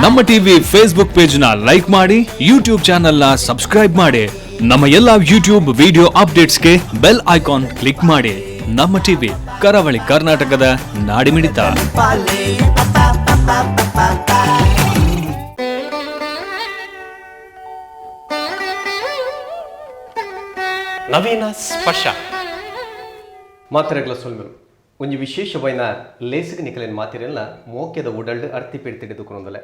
ನಮ್ಮ TV Facebook page ನ like ಮಾಡಿ, ಯೂಟ್ಯೂಬ್ ಚಾನೆಲ್ ನ ಸಬ್ಸ್ಕ್ರೈಬ್ ಮಾಡಿ. ನಮ್ಮ ಎಲ್ಲಾ ಯೂಟ್ಯೂಬ್ ವಿಡಿಯೋ ಅಪ್ಡೇಟ್ಸ್ಗೆ bell icon click ಮಾಡಿ. ನಮ್ಮ ಟಿವಿ, ಕರಾವಳಿ ಕರ್ನಾಟಕದ ನಾಡಿಮಿಡಿತ. ನವೀನ ಸ್ಪರ್ಶ ಮಾತೆರೆಗ್ಲ ಸೊಲ್ಮೆಲು. ಒಂಜಿ ವಿಶೇಷವಾಯಿನ ಲೇಸಿಗೆ ನಿಕಲೆನ್ ಮಾತಿರೆಲ್ಲ ಮೋಕೆದ ಉಡಲ್ಡ್ ಅರ್ತಿ ಪಿಡ್ತಿಡಿದುಕೊಂದಲೆ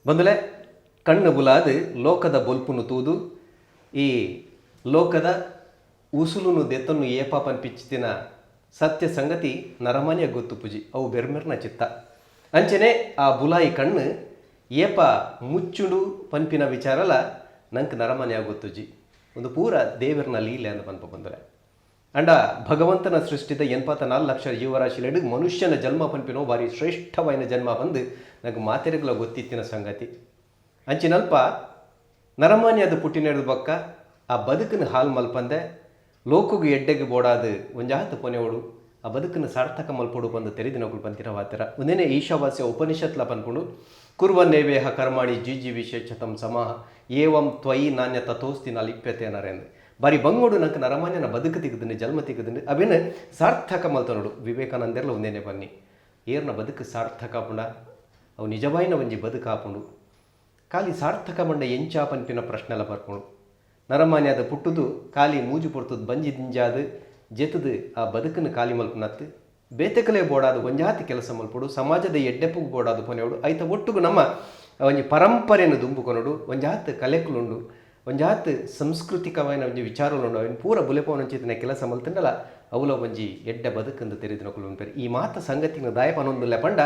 ಬಂದಲೆ ಕಣ್ಣು ಬುಲಾದ್ ಲೋಕದ ಬೊಲ್ಪುನು ತೂದು ಈ ಲೋಕದ ಉಸುಲುನು ದೆತ್ತನ್ನು ಏಪ ಪನ್ಪಿಚ್ಚಿನ ಸತ್ಯ ಸಂಗತಿ ನರಮಾನ್ಯ ಗೊತ್ತು ಪುಜಿ, ಅವು ಬೆರ್ಮೆರ್ನ ಚಿತ್ತ. ಅಂಚನೆ ಆ ಬುಲಾಯಿ ಕಣ್ಣು ಏಪ ಮುಚ್ಚುಂಡು ಪನ್ಪಿನ ವಿಚಾರಲ ನಂಕ್ ನರಮಾನ್ಯ ಗೊತ್ತುಜಿ. ಒಂದು ಪೂರ ದೇವರ್ನ ಲೀಲೆ ಅಂದ್ ಪನ್ಪ ಬಂದರೆ. ಅಂಡ ಭಗವಂತನ ಸೃಷ್ಟಿದ 84 ಲಕ್ಷ ಜೀವರಾಶಿಲೆಡು ಮನುಷ್ಯನ ಜನ್ಮ ಪನ್ಪಿನೋ ಭಾರಿ ಶ್ರೇಷ್ಠವಾಯಿನ ಜನ್ಮ ಬಂದು ನಂಗೆ ಮಾತೆರೆಗ್ಲ ಗೊತ್ತಿತ್ತಿನ ಸಂಗತಿ. ಅಂಚಿನಲ್ಪ ನರಮಾನ್ಯದ ಪುಟ್ಟಿನೆಡ್ದು ಬೊಕ್ಕ ಆ ಬದುಕನ್ನು ಹಾಲ್ ಮಲ್ಪಂದೆ ಲೋಕಗು ಎಡ್ಡೆಗೆ ಬೋಡಾದು ಒಂಜಾತ್ ಪೊನೆವಡು, ಆ ಬದುಕನ್ನು ಸಾರ್ಥಕ ಮಲ್ಪೊಡು ಪಂದು ತೆರಿದಿನಕುಲು ಪಂತಿನ ವಾತರ. ಒಂದೇನೆ ಈಶಾವಾಸ್ಯ ಉಪನಿಷತ್ಲ ಪನ್ಪುಂಡು, ಕುರ್ವನ್ನೇವೇಹ ಕರ್ಮಾಣಿ ಜಿ ಜಿ ವಿಶೇಷತಂ ಸಮಾಹ ಏವಂ ತ್ವಯಿ ನಾಣ್ಯ ತಥೋಸ್ತಿ ನ ಲಿಪ್ಯತೆ ನರೇಂದ್ರ. ಬಾರಿ ಬಂಗೋಡು ನಂಗೆ ನರಮಾನ್ಯನ ಬದುಕು ತಿಕ್ಕುದುಂಡು, ಜನ್ಮ ತಿಕ್ಕುದುಂಡು, ಅವೇನು ಸಾರ್ಥಕ ಮಲ್ತನೋಡು. ವಿವೇಕಾನಂದೆರ್ಲ ಒಂದೇನೆ ಬನ್ನಿ, ಏರ್ನ ಬದುಕು ಸಾರ್ಥಕ ಪುಂಡ ಅವು ನಿಜವಾಯಿನ ಒಂಜಿ ಬದುಕಾಪುಂಡು. ಖಾಲಿ ಸಾರ್ಥಕ ಮಂಡ ಎಂಚ ಪನ್ಪಿನ ಪ್ರಶ್ನೆಲ ಬರ್ಪುಂಡು. ನರಮಾನ್ಯದ ಪುಟ್ಟುದು ಖಾಲಿ ಮೂಜು ಪೊರ್ತುದು ಬಂಜಿ ದಿಂಜಾದು ಜೆತ್ತುದು ಆ ಬದುಕನ್ನು ಖಾಲಿ ಮಲ್ಪುನತ್ತು. ಬೇತೆಕಲೇ ಬೋಡಾದ ಒಂಜಾತಿ ಕೆಲಸ ಮಲ್ಪೊಡು, ಸಮಾಜದ ಎಡ್ಡೆಪ್ಪುಗು ಬೋಡಾದ ಪೊನೆಯೋಡು. ಐತ ಒಟ್ಟುಗು ನಮ್ಮ ಒಂಜಿ ಪರಂಪರೆಯನ್ನು ದುಂಬುಕೊನೋಡು. ಒಂಜಾತ್ ಕಲೆಕುಲುಂಡು, ಒಂಜಾತ್ ಸಾಂಸ್ಕೃತಿಕವಾಯಿನ ಒಂಜಿ ವಿಚಾರಲುಂಡು, ಅವೆನ್ ಪೂರ ಬುಲೆಪವನಂಚಿತ್ತಿನ ಕೆಲಸ ಮಲ್ತುಂಡಲ ಅವುಲ ಒಂಜಿ ಎಡ್ಡೆ ಬದುಕಂದು ತೆರಿದಿನಕುಲು ಉಂಪೆರ್. ಈ ಮಾತ ಸಂಗತಿನ ದಾಯ ಪನೊಂದುಲ್ಲ ಪಂಡ,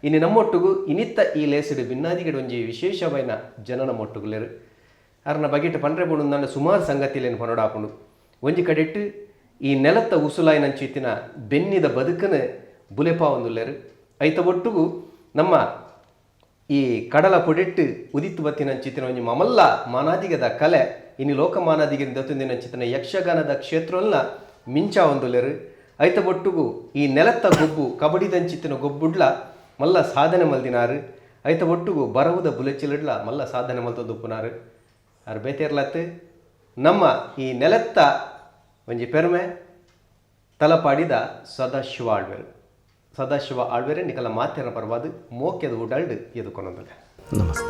ಇನಿ ನಮ್ಮೊಟ್ಟುಗು ಇನಿತ್ತ ಈ ಲೇಸಿಡು ಬಿನ್ನಾದಿಗೆಡ್ ಒಂಜಿ ವಿಶೇಷವಾಯಿನ ಜನ ನಮ್ಮೊಟ್ಟುಗುಲೆರ್. ಅರ್ನ ಬಗೆಟ್ ಪಂಡ್ರೆ ಬೋಡುಂದಾಂಡ ಸುಮಾರು ಸಂಗತಿಲೇನು ಪನೊಡಾಪುಂಡು. ಒಂಜಿ ಕಡೆಟ್ ಈ ನೆಲತ್ತ ಉಸುಲಾಯಿನಂಚಿತ್ತಿನ ಬೆನ್ನಿದ ಬದುಕನ್ನು ಬುಲೆಪಾವೊಂದುಲ್ಲೆರ್. ಐತ ಒಟ್ಟುಗು ನಮ್ಮ ಈ ಕಡಲ ಪೊಡಿಟ್ಟು ಉದಿತ್ತು ಬತ್ತಿನಂಚಿತ್ತಿನ ಒಂಜಿ ಮಮಲ್ಲ ಮಾನಾದಿಗದ ಕಲೆ ಇನಿ ಲೋಕ ಮಾನಾದಿಗೆ ದತ್ತೊಂದಿನಂಚಿತ್ತಿನ ಯಕ್ಷಗಾನದ ಕ್ಷೇತ್ರವನ್ನ ಮಿಂಚಾವೊಂದುಲ್ಲೆರ್. ಐತ ಒಟ್ಟುಗು ಈ ನೆಲತ್ತ ಗೊಬ್ಬು ಕಬಡ್ಡಿದಂಚಿತ್ತಿನ ಗೊಬ್ಬುಡ್ಲ ಮಲ್ಲ ಸಾಧನೆ ಮಲ್ದಿನಾರು. ಐತ ಒಟ್ಟುಗು ಬರವುದ ಬುಲೆಚಿಲಡ್ಲ ಮಲ್ಲ ಸಾಧನೆ ಮಲ್ತೊಂದುಪ್ಪುನಾರು. ಆರ್ ಬೇತೇರ್ಲತ್, ನಮ್ಮ ಈ ನೆಲತ್ತ ಒಂಜಿ ಪೆರ್ಮೆ, ತಲಪಾಡಿದ ಸದಾಶಿವ ಆಳ್ವೆರ್. ಸದಾಶಿವ ಆಳ್ವೆರೆ ನಿಕಲ ಮಾತೆರ ಪರವಾದ ಮೋಕ್ಯದ ಉಡಲ್ಡ್ ಎದುಕೊನೊಂದುಲ್ಲೆ. ನಮಸ್ತೆ.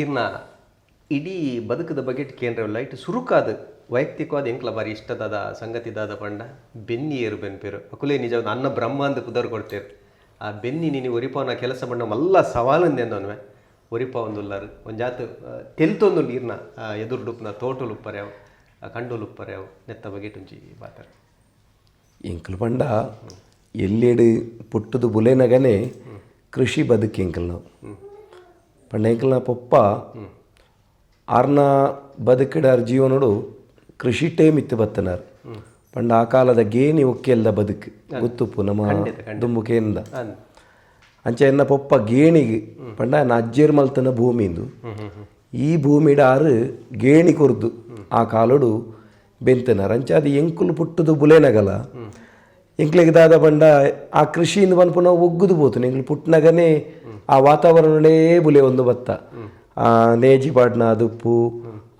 ಇರ್ನ ಇಡೀ ಬದುಕದ ಬಗೆಟ್ ಕೇಂದ್ರ ಲೈಟ್ ಸುರುಕಾದ ವೈಯಕ್ತಿಕವಾದ ಎಂಕ್ಲ ಬಾರಿ ಇಷ್ಟದಾದ ಸಂಗತಿ ದಾದ ಪಂಡ ಬೆನ್ನಿ ಏರು ಬೆನ್ಪೇರು ಅಕುಲೇ ನಿಜ ಅನ್ನ ಬ್ರಹ್ಮ ಅಂದ್ ಪುದರ್ ಕೊಡ್ತೇರು. ಆ ಬೆನ್ನಿ ನೀನು ಒರಿಪವನ ಕೆಲಸ ಪಂಡ ಮಲ್ಲ ಸವಾಲಂದೆಂದನ್ವೆ ಒರಿಪ ಒಂದುಲ್ಲಾರು. ಒಂಜಾತ್ ತೆಲ್ತೊಂದು ನೀರ್ನ ಎದುರುಡುಪ್ನ ತೋಟುಲುಪ್ಪರೆ ಅವು, ಕಂಡುಲುಪ್ಪರೆ ಅವು, ನೆತ್ತ ಬಗೆಟ್ ಒಂಜಿ ಬಾತರ್. ಎಂಕಲ್ ಪಂಡ ಎಲ್ಲೆಡು ಪುಟ್ಟುದು ಬುಲೆನಗನೆ ಕೃಷಿ ಬದುಕು ಎಂಕಲ್ ನಾವು. ಪಂಡ ಎಂಕಲ್ನ ಪೊಪ್ಪ ಆರ್ನ ಬದುಕಿಡಾರ್ ಜೀವನೋಡು ಕೃಷಿಟೇ ಮಿತ್ತು ಬತ್ತನಾರ್. ಪಂಡ ಆ ಕಾಲದ ಗೇಣಿ ಒಕ್ಕೆಲ್ದ ಬದುಕು ಗೊತ್ತುಪ್ಪು ನಮ್ಮ ದುಂಬುಕೇಂದ. ಅಂಚ ಎನ್ನ ಪೊಪ್ಪ ಗೇಣಿಗೆ ಪಂಡ ಎನ್ನ ಅಜ್ಜೇರ್ ಮಲ್ತನ ಭೂಮಿಂದು ಈ ಭೂಮಿಡ ಆರು ಗೇಣಿ ಕೊರ್ದು ಆ ಕಾಲೋಡು ಬೆಂತನಾರ್. ಅಂಚ ಅದು ಎಂಕುಲು ಪುಟ್ಟುದು ಬುಲೆನಗಲ ಎಂಕ್ಲೆಗ್ ದಾದ ಪಂಡ ಆ ಕೃಷಿಯಿಂದ ಪನ್ಪುನ ಒಗ್ಗುದು ಪೋತುನು. ಎಂಕ್ಲು ಪುಟ್ಟನಗನೇ ಆ ವಾತಾವರಣಡೇ ಬುಲೆ ಒಂದು ಬತ್ತ ಆ ನೇಜಿ ಪಾಡ್ನ ದುಪ್ಪು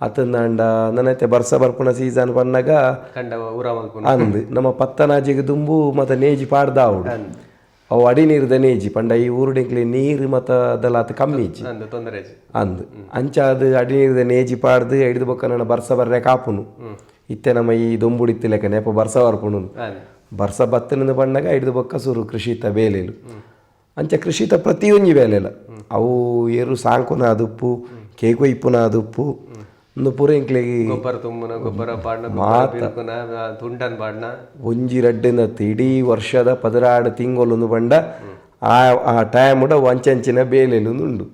ಅತಂದಾಂಡ ನನೈತೆ ಬರ್ಸ ಬರ್ಪುನ ಸೀಸನ್ ಪನ್ನಗ ಕಂಡ ಊರ ಮಲ್ಪುನ ಅಂದ್ ನಮ್ಮ ಪತ್ತನಾಜಿಗೆ ದುಂಬು ಮತ ನೇಜಿ ಪಾಡ್ದ ಆವಡು. ಅವು ಅಡಿ ನೀರ್ದ ನೇಜಿ. ಪಂಡ ಈ ಊರುಡೆಂಕ್ಲೆ ನೀರು ಮತ ಅದೆಲ್ಲ ಆತ ಕಮ್ಮಿ ಇಜ್ಜಿ. ಅಂದ್ ತೊಂದರೆ ಇಜ್ಜಿ. ಅಂದ್ ಅಂಚ ಅದು ಅಡಿ ನೀರ್ದ ನೇಜಿ ಪಾಡ್ದು ಹಿಡಿದು ಬೊಕ್ಕ ನನ್ನ ಬರ್ಸ ಬರ್ರೆ ಕಾಪುನು. ಇತ್ತೆ ನಮ್ಮ ಈ ದೊಂಬುಡು ಇತ್ತು ಲೆಕ್ಕನೆ ಅಪ್ಪ ಬರ್ಸ ಬರ್ಪುನು. ಬರ್ಸ ಬತ್ತನಿಂದ ಪಣ್ಣಗ ಹಿಡಿದು ಬೊಕ್ಕ ಸುರು ಕೃಷಿತ ಬೇಲೆಲು. ಅಂಚ ಕೃಷಿತ ಪ್ರತಿಯೊಂಜಿ ಬೇಲೆಲ ಅವು ಏರು ಸಾಂಕುನ ಅದುಪ್ಪು, ಕೇಕು ಇಪ್ಪುನ ಅದುಪ್ಪು, ಒಂದು ಪೂರ ಎಂಕ್ಲೆಗ್ ಗೊಬ್ಬರ ತುಂಬುನ, ಗೊಬ್ಬರ ಪಾಡ್ನ, ಗೊಬ್ಬರ ಬಿರುಕುನ, ತುಂಡನ್ ಪಾಡ್ನ. ಒಂಜಿ ರಡ್ಡಿನತ್ತು ಇಡೀ ವರ್ಷದ 12 ತಿಂಗಳೊಂದು ಪಂಡ ಆ ಆ ಟೈಮ್ ಅಂಚಂಚಿನ ಬೇಲೆಲು ಉಂಡು.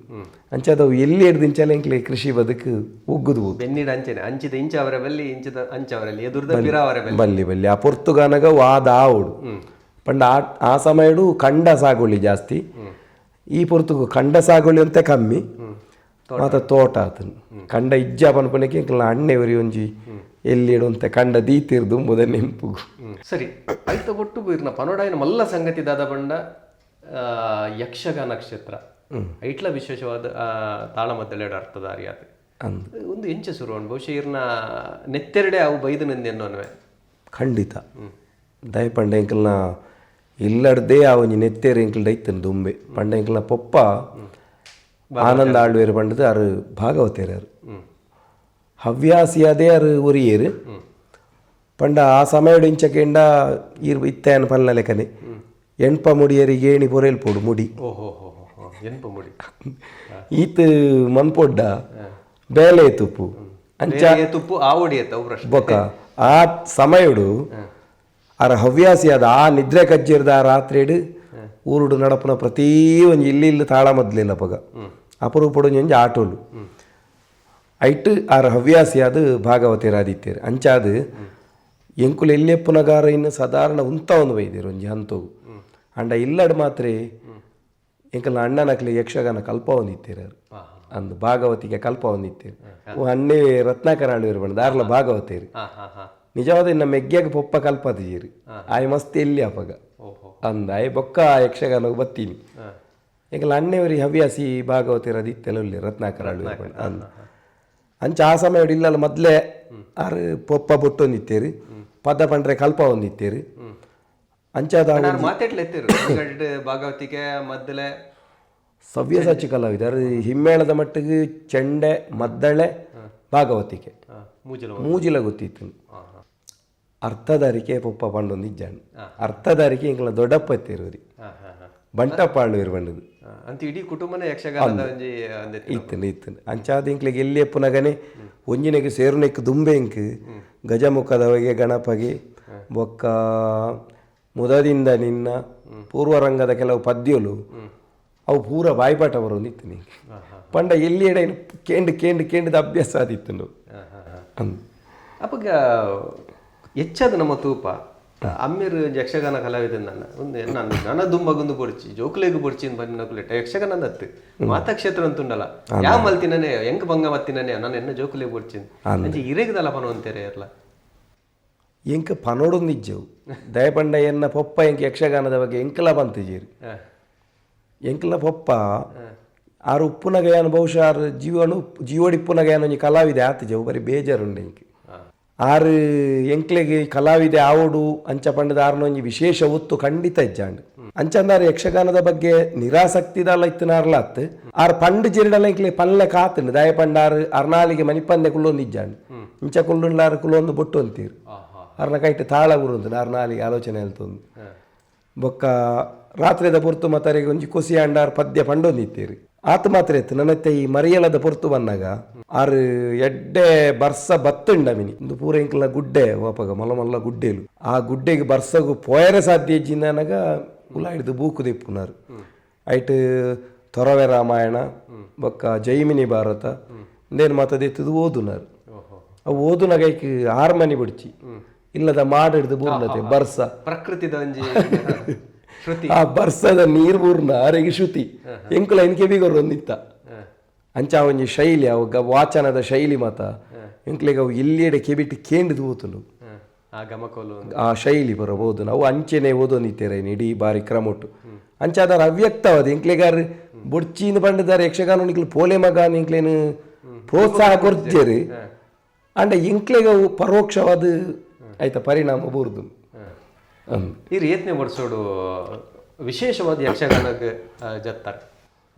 ಅಂಚ ಅದು ಎಲ್ಲಿ ಹಿಡ್ದು ಎಂಕ್ಲೆ ಕೃಷಿ ಬದುಕು ಒಗ್ಗುದು ಹೋದು. ಬೆನ್ನಿಡ ಅಂಚೆನೆ ಅಂಚಿದ ಇಂಚ ಅವರ ಬಲ್ಲಿ, ಇಂಚಿದ ಅಂಚ ಅವರಲ್ಲಿ, ಎದುರ್ದ ಪಿರ ಅವರ ಬಲ್ಲಿ. ಬಲ್ಲಿ ಬಲ್ಲಿ ಆ ಪೊರ್ತುಗಾನಗ ವಾದ ಆವಡು. ಪಂಡ ಆ ಆ ಸಮಯಡು ಕಂಡ ಸಾಗುವಳಿ ಜಾಸ್ತಿ. ಈ ಪೊರ್ತುಗು ಕಂಡ ಸಾಗುವಳಿ ಅಂತ ಕಮ್ಮಿ. ಮಾತ ತೋಟ ಆತನು ಕಂಡ ಇಜ್ಜ ಪನ್ಪುನಕ್ಕೆ ಎಂಕಲ್ನ ಅಣ್ಣೆ ಒರಿ ಒಂಜಿ ಎಲ್ಲಿಡುಂತೆ ಕಂಡ ದೀತಿರ್ದು ದುಂಬುದ ನೆಂಪುಗು. ಸರಿ, ಐತ ಒಟ್ಟು ಇರ್ನ ಪನೋಡಾಯಿನ ಮಲ್ಲ ಸಂಗತಿ ದಾದ ಬಂಡ ಯಕ್ಷಗಾನ ಕ್ಷೇತ್ರ ಐಟ್ಲ ವಿಶೇಷವಾದ ತಾಳಮದ್ದಳೆಡು ಅರ್ಥಧಾರಿ ಆತ ಅಂದು ಒಂದು ಎಂಚ ಶುರು ಬಹುಶಃ ಇರ್ನ ನೆತ್ತೆರಡೆ ಅವು ಬೈದು ನಂದೆನ್ನೋನ್ವೆ. ಖಂಡಿತ ದಯ ಪಂಡ ಎಂಕಲ್ನ ಇಲ್ಲಡ್ದೇ ಆ ಒಂಜಿ ನೆತ್ತೇರು ಎಂಕಲ್ಡ ಇತ್ತನು ದುಂಬೆ. ಪಂಡ ಎಂಕಲ್ನ ಪೊಪ್ಪ ಆನಂದ ಆಳ್ವೇರು ಪಂಡದು ಅರು ಭಾಗವತೇರರು ಹವ್ಯಾಸಿಯಾದೇ ಅರು ಒರಿಯೇರು. ಪಂಡ ಆ ಸಮಯಡು ಇಂಚಕೆಂಡ ಈರ್ ಇತ್ತೇನು ಪಲ್ಲ ಲೆಕ್ಕನೆ ಎಣ್ಪ ಮುಡಿಯರಿ ಗೇಣಿ ಪೊರೇಲ್ ಪೋಡು ಮುಡಿ. ಓಹೋ ಹೋ ಹೋ, ಎನ್ಪ ಮುಡಿ. ಈತ ಮನ್ಪೊಡ್ಡ ಬೇಲೆ ತುಪ್ಪು ಅಂಚ ತುಪ್ಪು ಆವಡಿ ಅತ್ತ ಅವು ಪ್ರಶ್ನೆ. ಬೊಕ ಆ ಸಮಯಡು ಅರ ಹವ್ಯಾಸಿಯಾದ ಆ ನಿದ್ರೆ ಕಜ್ಜಿರ್ದ ಆ ರಾತ್ರಿಡು ಊರುಡು ನಡಪುನ ಪ್ರತೀ ಒಂಜಿ ಇಲ್ಲಿ ಇಲ್ಲಿ ತಾಳ ಮದ್ಲಿಲ್ಲ ಪಗ ಅಪರೂಪಡು ಒಂಜಿ ಆಟೋಲು ಐಟ್ ಆರ ಹವ್ಯಾಸಿಯಾದ ಭಾಗವತಿರಾದಿತ್ತೇರು. ಅಂಚಾದ ಎಂಕುಲು ಎಲ್ಯಪ್ಪುನಗಾರ ಇನ್ನು ಸಾಧಾರಣ ಉಂತ ಒಂದು ಬೈದೇರು ಒಂಜಿ ಹಂತವು. ಅಂಡ ಇಲ್ಲಡ್ ಮಾತ್ರ ಎಂಕಲ್ನ ಅಣ್ಣನಕ್ಲೆ ಯಕ್ಷಗಾನ ಕಲ್ಪ ಒಂದಿತ್ತೇರು ಅಂದು ಭಾಗವತಿಗೆ ಕಲ್ಪ ಒಂದಿತ್ತೇರು. ಓ ಅಣ್ಣೆ ರತ್ನಾಕರ ಆಳ್ವೇರು ಬಣ್ಣ ದಾರ್ಲ ಭಾಗವತೇರು. ಹಾ ಹಾ ಹಾ ನಿಜವಾದ ಇನ್ನ ಮೆಗ್ಗ್ಯಾಗ ಪೊಪ್ಪ ಕಲ್ಪದಿಜೀರು ಆಯ್ ಮಸ್ತ್ ಎಲ್ಲಿ ಅಪಗ ಅಂದ ಆಯ್ ಬೊಕ್ಕ ಯಕ್ಷಗಾನ ಬತ್ತೀನಿ. ಎಂಕಲ್ನ ಅಣ್ಣೆವರಿ ಹವ್ಯಾಸಿ ಭಾಗವತಿರದು ಇತ್ತೆಲ್ಲ ರತ್ನಾಕರ ಆಳ್ವೇರು ಬಣ್ಣ ಅಂದ. ಅಂಚ ಆ ಸಮಯ ಇಲ್ಲಲ್ಲ ಮೊದಲೇ ಆರು ಪೊಪ್ಪ ಬೊಟ್ಟೊಂದಿತ್ತೇರು ಪದ ಪಂಡ್ರೆ ಕಲ್ಪ ಒಂದಿತ್ತೇರು ಅಂಚಾದ ಮಾತಾಡ್ಲ ಎತ್ತಿರು ಭಾಗವತಿಕೆ ಮದ್ದಲೆ. ಸವ್ಯಸಾಚಿ ಕಲಾವಿದ ಹಿಮ್ಮೇಳದ ಮಟ್ಟಿಗೆ ಚೆಂಡೆ ಮದ್ದಳೆ ಭಾಗವತಿಕೆ ಮೂಜಲ ಮೂಜಿಲ ಗೊತ್ತಿತ್ತು. ಅರ್ಥಧಾರಿಕೆ ಪೊಪ್ಪ ಪಂಡೊಂದಿಜ್ಜಾನು ಅರ್ಥಧಾರಿಕೆ ಎಂಕಲ್ನ ದೊಡ್ಡಪ್ಪ ಇತ್ತಿರುವರಿ ಹಾ ಹಾ ಹಾ ಬಂಟಪ್ಪ ಆಳ್ವೇರು ಬಂಡದು. ಅಂತ ಇಡೀ ಕುಟುಂಬನೇ ಯಕ್ಷಗಾನದ ಒಂಜಿ ಒಂದೆತ್ತಿ. ಇತ್ತನು ಇತ್ತನು ಅಂಚಾದ ಇಂಕ್ಲೆಗ್ ಎಲ್ಲಿ ಎಪ್ಪುನಗನೆ ಒಂಜಿನೆಗ್ ಸೇರುನೆಕ್ ದುಂಬೆ ಇಂಕ್ ಗಜಮುಖದವಗೆ ಗಣಪಗೆ ಬೊಕ್ಕ ಮುದದಿಂದ ನಿನ್ನ ಪೂರ್ವರಂಗದ ಕೆಲವು ಪದ್ಯಲು ಅವು ಪೂರ ಬಾಯ್ಪಾಠ ಬರೋಂದಿತ್ತು ನಿಂಗೆ. ಪಂಡ ಎಲ್ಲಿ ಎಡೆ ಕೇಂಡು ಕೇಂಡು ಕೇಂಡದ ಅಭ್ಯಾಸ ಆದಿತ್ತು. ಅಂದ್ ಅಪಗ ಹೆಚ್ಚದ ನಮ್ಮ ತೂಪ ಅಮ್ಮಿರ್ ಯಕ್ಷಗಾನ ಕಲಾವಿದ ನನ್ನ ಒಂದು ನಾನು ನನ್ನ ದುಂಬಗೊಂದು ಬೊಡ್ಚಿ ಜೋಕುಲೆಗ್ ಬೊಡ್ಚಿ ಬನ್ನಕುಲೆಟ ಯಕ್ಷಗಾನ ದತ್ತು ಮಾತಾ ಕ್ಷೇತ್ರ ಅಂತುಂಡಲ್ಲ ಯಾವ ಮಲ್ತಿನನೆ ಹೆಂಗ್ ಭಂಗ ಮತ್ತಿನನೆ ನಾನು ಎನ್ನ ಜೋಕುಲೆಗ್ ಬೊಡ್ಚಿ ಅಂಚೆ ಇರೆಗ್ದಲ್ಲ ಪನವಂತೇರೆ ಅಲ್ಲ. ಎಂಕ್ ಪನೋಡೊಂದಿಜ್ಜವು ದಯಪಂಡ ಎನ್ನ ಪೊಪ್ಪ ಎಂಕ್ ಯಕ್ಷಗಾನದ ಬಗ್ಗೆ ಎಂಕಲ ಬಂತಿಜೀರು. ಎಂಕಲ್ನ ಪೊಪ್ಪ ಆರು ಉಪ್ಪುನಗಯಾನ ಬಹುಶಃ ಆರು ಜೀವನು ಜೀವಡಿಪ್ಪುನಗಯಾನ ಒಂಜಿ ಕಲಾವಿದೆ ಆತಿಜವು ಬರೀ ಬೇಜಾರುಂಡು ಎಂಕ್. ಆರು ಎಂಕ್ಲೆಗ್ ಕಲಾವಿದೆ ಆವೋಡು ಅಂಚ ಪಂಡದ ಆರ್ನ ಒಂಜಿ ವಿಶೇಷ ಒತ್ತು ಖಂಡಿತ ಇಜ್ಜಾಂಡ್. ಅಂಚಂದಾರು ಯಕ್ಷಗಾನದ ಬಗ್ಗೆ ನಿರಾಸಕ್ತಿದಲ್ಲ ಇತ್ತನಾರ್ಲ ಅತ್ತು ಆರ್ ಪಂಡ್ ಜಿರಡಲ ಎಂಕ್ಲೆ ಪಲ್ಲೆ ಕಾತುಂಡು. ದಯ ಪಂಡ ಆರು ಅರ್ನಾಲಿಗೆ ಮನಿಪಂದೆ ಕುಲ್ಲೊಂದು ಇಜ್ಜಾಂಡ್ ಇಂಚ ಕುಲ್ಲುಂಡಾರು ಕುಲ್ಲೊಂದು ಬೊಟ್ಟು ಅಂತೀರು ಅರ್ನ ಕೈಟ್ ತಾಳ ಗುರುಂತು ಅರ್ನಾಲಿಗೆ ಆಲೋಚನೆ ಹೇಳ್ತೊಂದು. ಬೊಕ್ಕ ರಾತ್ರಿದ ಪೊರ್ತು ಮತ್ತರಿಗೆ ಒಂಜಿ ಕೊಸಿ ಅಂಡಾರ್ ಪದ್ಯ ಪಂಡೊಂದಿತ್ತೀರಿ ಆತ ಮಾತ್ರ ಇತ್ತು. ನನ್ನತ್ತೆ ಈ ಮರಿಯಲದ ಪೊರ್ತು ಬಂದಾಗ ಆರು ಎಡ್ಡೆ ಬರ್ಸ ಬತ್ತುಂಡ ಮಿನಿ ಒಂದು ಪೂರ ಎಂಕಲ್ನ ಗುಡ್ಡೆ ವಾಪಗ ಮಲ್ಲ ಮಲ್ಲ ಗುಡ್ಡೆಲು ಆ ಗುಡ್ಡೆಗೆ ಬರ್ಸಗು ಪೋಯರೆ ಸಾಧ್ಯ ಇಜ್ಜಿಂದನಗ ಉಲ ಹಿಡ್ದು ಬೂಕು ದಿಪ್ಪುನಾರು ಐಟ್ ತೊರವೆ ರಾಮಾಯಣ ಬೊಕ್ಕ ಜೈಮಿನಿ ಭಾರತ ಇಂದೇನು ಮಾತದಿತ್ತದು ಓದುನಾರು. ಅವು ಓದುನಾಗ ಐಕ್ ಆರ್ಮನಿ ಬಿಡ್ಚಿ ಇಲ್ಲದ ಮಾಡ್ ಹಿಡ್ದು ಬೂರ್ನತೆ ಬರ್ಸ ಪ್ರಕೃತಿದ ಒಂಜಿ ಶ್ರುತಿ. ಆ ಬರ್ಸದ ನೀರು ಬೂರ್ನ ಆರೆಗೆ ಶ್ರುತಿ ಎಂಕುಲ ಇನ್ಕೆ ಬಿಗೊರು ಒಂದಿತ್ತ. ಅಂಚ ಆ ಒಂಜಿ ಶೈಲಿ ಅವು ವಾಚನದ ಶೈಲಿ ಮಾತ ಎಂಕ್ಲೆಗ್ ಅವು ಎಲ್ಲಿಯಡೆ ಕೆಬಿಟ್ಟು ಕೇಂಡಿದು ಓತುಂಡು. ಆ ಗಮಕೋಲು ಆ ಶೈಲಿ ಬರಬಹುದು ನಾವು ಅಂಚೆನೆ ಓದೊಂದಿತ್ತೇರೆ ಇಡೀ ಬಾರಿ ಕ್ರಮೊಟ್ಟು ಅಂಚಾದಾರ ಅವ್ಯಕ್ತವಾದ ಎಂಕ್ಲೆಗಾರ್ ಬೊಡ್ಚಿನ ಪಂಡದಾರ ಯಕ್ಷಗಾನ ನಿಕ್ಲು ಪೋಲೆ ಮಗ ಎಂಕ್ಲೇನು ಪ್ರೋತ್ಸಾಹ ಕೊರ್ಜೇರು. ಅಂಡ ಎಂಕ್ಲೆಗ್ ಅವು ಪರೋಕ್ಷವಾದ ಆಯ್ತ ಪರಿಣಾಮ ಬೂರ್ದು. ಈ ಯತ್ನೆ ಬಡಿಸೋಡು ವಿಶೇಷವಾದ ಯಕ್ಷಗಾನಕ್ಕೆ ಜತ್ತಾರೆ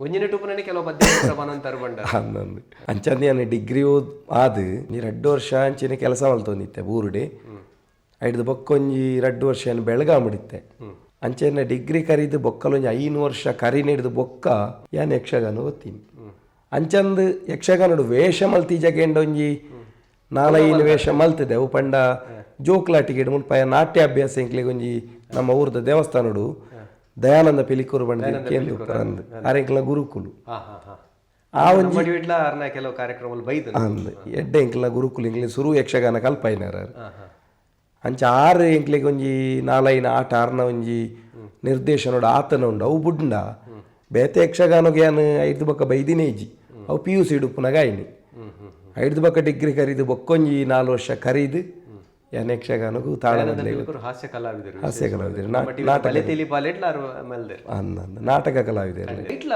ಒಂಜಿನ ಟೂಪುನನೆ ಕೆಲವು ಪದ್ಯ ಬನಂತಾರು ಬಂಡ. ಅಂದಂದು ಅಂಚಂದು ನಾನು ಡಿಗ್ರಿ ಓದ್ ಆದ್ ನೀ ರಡ್ಡು ವರ್ಷ ಅಂಚಿನ ಕೆಲಸ ಮಲ್ತೊಂದಿತ್ತೆ ಊರುಡೆ ಐಡ್ದು ಬೊಕ್ಕೊಂಜಿ ರಡ್ಡು ವರ್ಷ ಏನು ಬೆಳಗಾಂಬಿಡಿತ್ತೆ ಅಂಚೆನ ಡಿಗ್ರಿ ಕರೀದು ಬೊಕ್ಕಲೊಂಜಿ 5 ವರ್ಷ ಕರಿ ನೀಡ್ದು ಬೊಕ್ಕ ಯಾನ್ ಯಕ್ಷಗಾನ ಓದ್ತೀನಿ. ಅಂಚಂದು ಯಕ್ಷಗಾನಡು ವೇಷ ಮಲ್ತೀಜಗೆಂಡ ಒಂಜಿ ನಾಲೈನು ವೇಷ ಮಲ್ತಿದೆ ಅವು ಪಂಡ ಜೋಕ್ಲಾಟಿಗೆ ಮುಲ್ಪ ನಾಟ್ಯ ಅಭ್ಯಾಸ ಎಂಕ್ಲೆಗ್ ಒಂಜಿ ನಮ್ಮ ಊರ್ದ ದೇವಸ್ಥಾನಡು ದಯಾನಂದ ಪಿಲಿಕೂರು ಬಂಡ ಕೇಂದ್ರ ಅಂದ್ ಆರೆಂಕ್ಲ ಗುರುಕುಲು ಹಾ ಹಾ ಹಾ ಆ ಒಂಜಿ ನಮ್ಮ ಇಡ್ಲ ಅರ್ನ ಕೆಲವು ಕಾರ್ಯಕ್ರಮಗಳು ಬೈದು ಅಂದ್ ಎಡ್ಡೆ ಎಂಕ್ಲ ಗುರುಕುಲು ಎಂಕ್ಲೆ ಸುರು ಯಕ್ಷಗಾನ ಕಲ್ಪಾಯಿನಾರ ಅಂಚ ಆರು ಎಂಕ್ಲೆಗ್ ಒಂಜಿ ನಾಲೈನ ಆಟ ಆರ್ನ ಒಂಜಿ ನಿರ್ದೇಶನೋಡು ಆತನ ಉಂಡು ಅವು ಬುಡ್ಂಡ ಬೇತೆ ಯಕ್ಷಗಾನಗೆ ಯಾನ್ ಐದು ಬೊಕ್ಕ ಬೈದಿನೇ ಇಜ್ಜಿ. ಅವು P U C ಉಪ್ಪುನಾಗ ಆಯ್ನಿ. ಐದು ಬಕ್ಕ ಡಿಗ್ರಿ ಕರೀದು ಬೊಕ್ಕೊಂಜಿ 4 ವರ್ಷ ಕರೀದು ಯಾನ್ ಯಕ್ಷಗಾನಕ್ಕೂ ತಾಳಮದ್ದಲೆ ಹಾಸ್ಯ ಕಲಾವಿದರು. ಹಾಸ್ಯ ಕಲಾವಿದರು, ನಾಟಕ ಕಲಾವಿದರು. ಇಟ್ಲ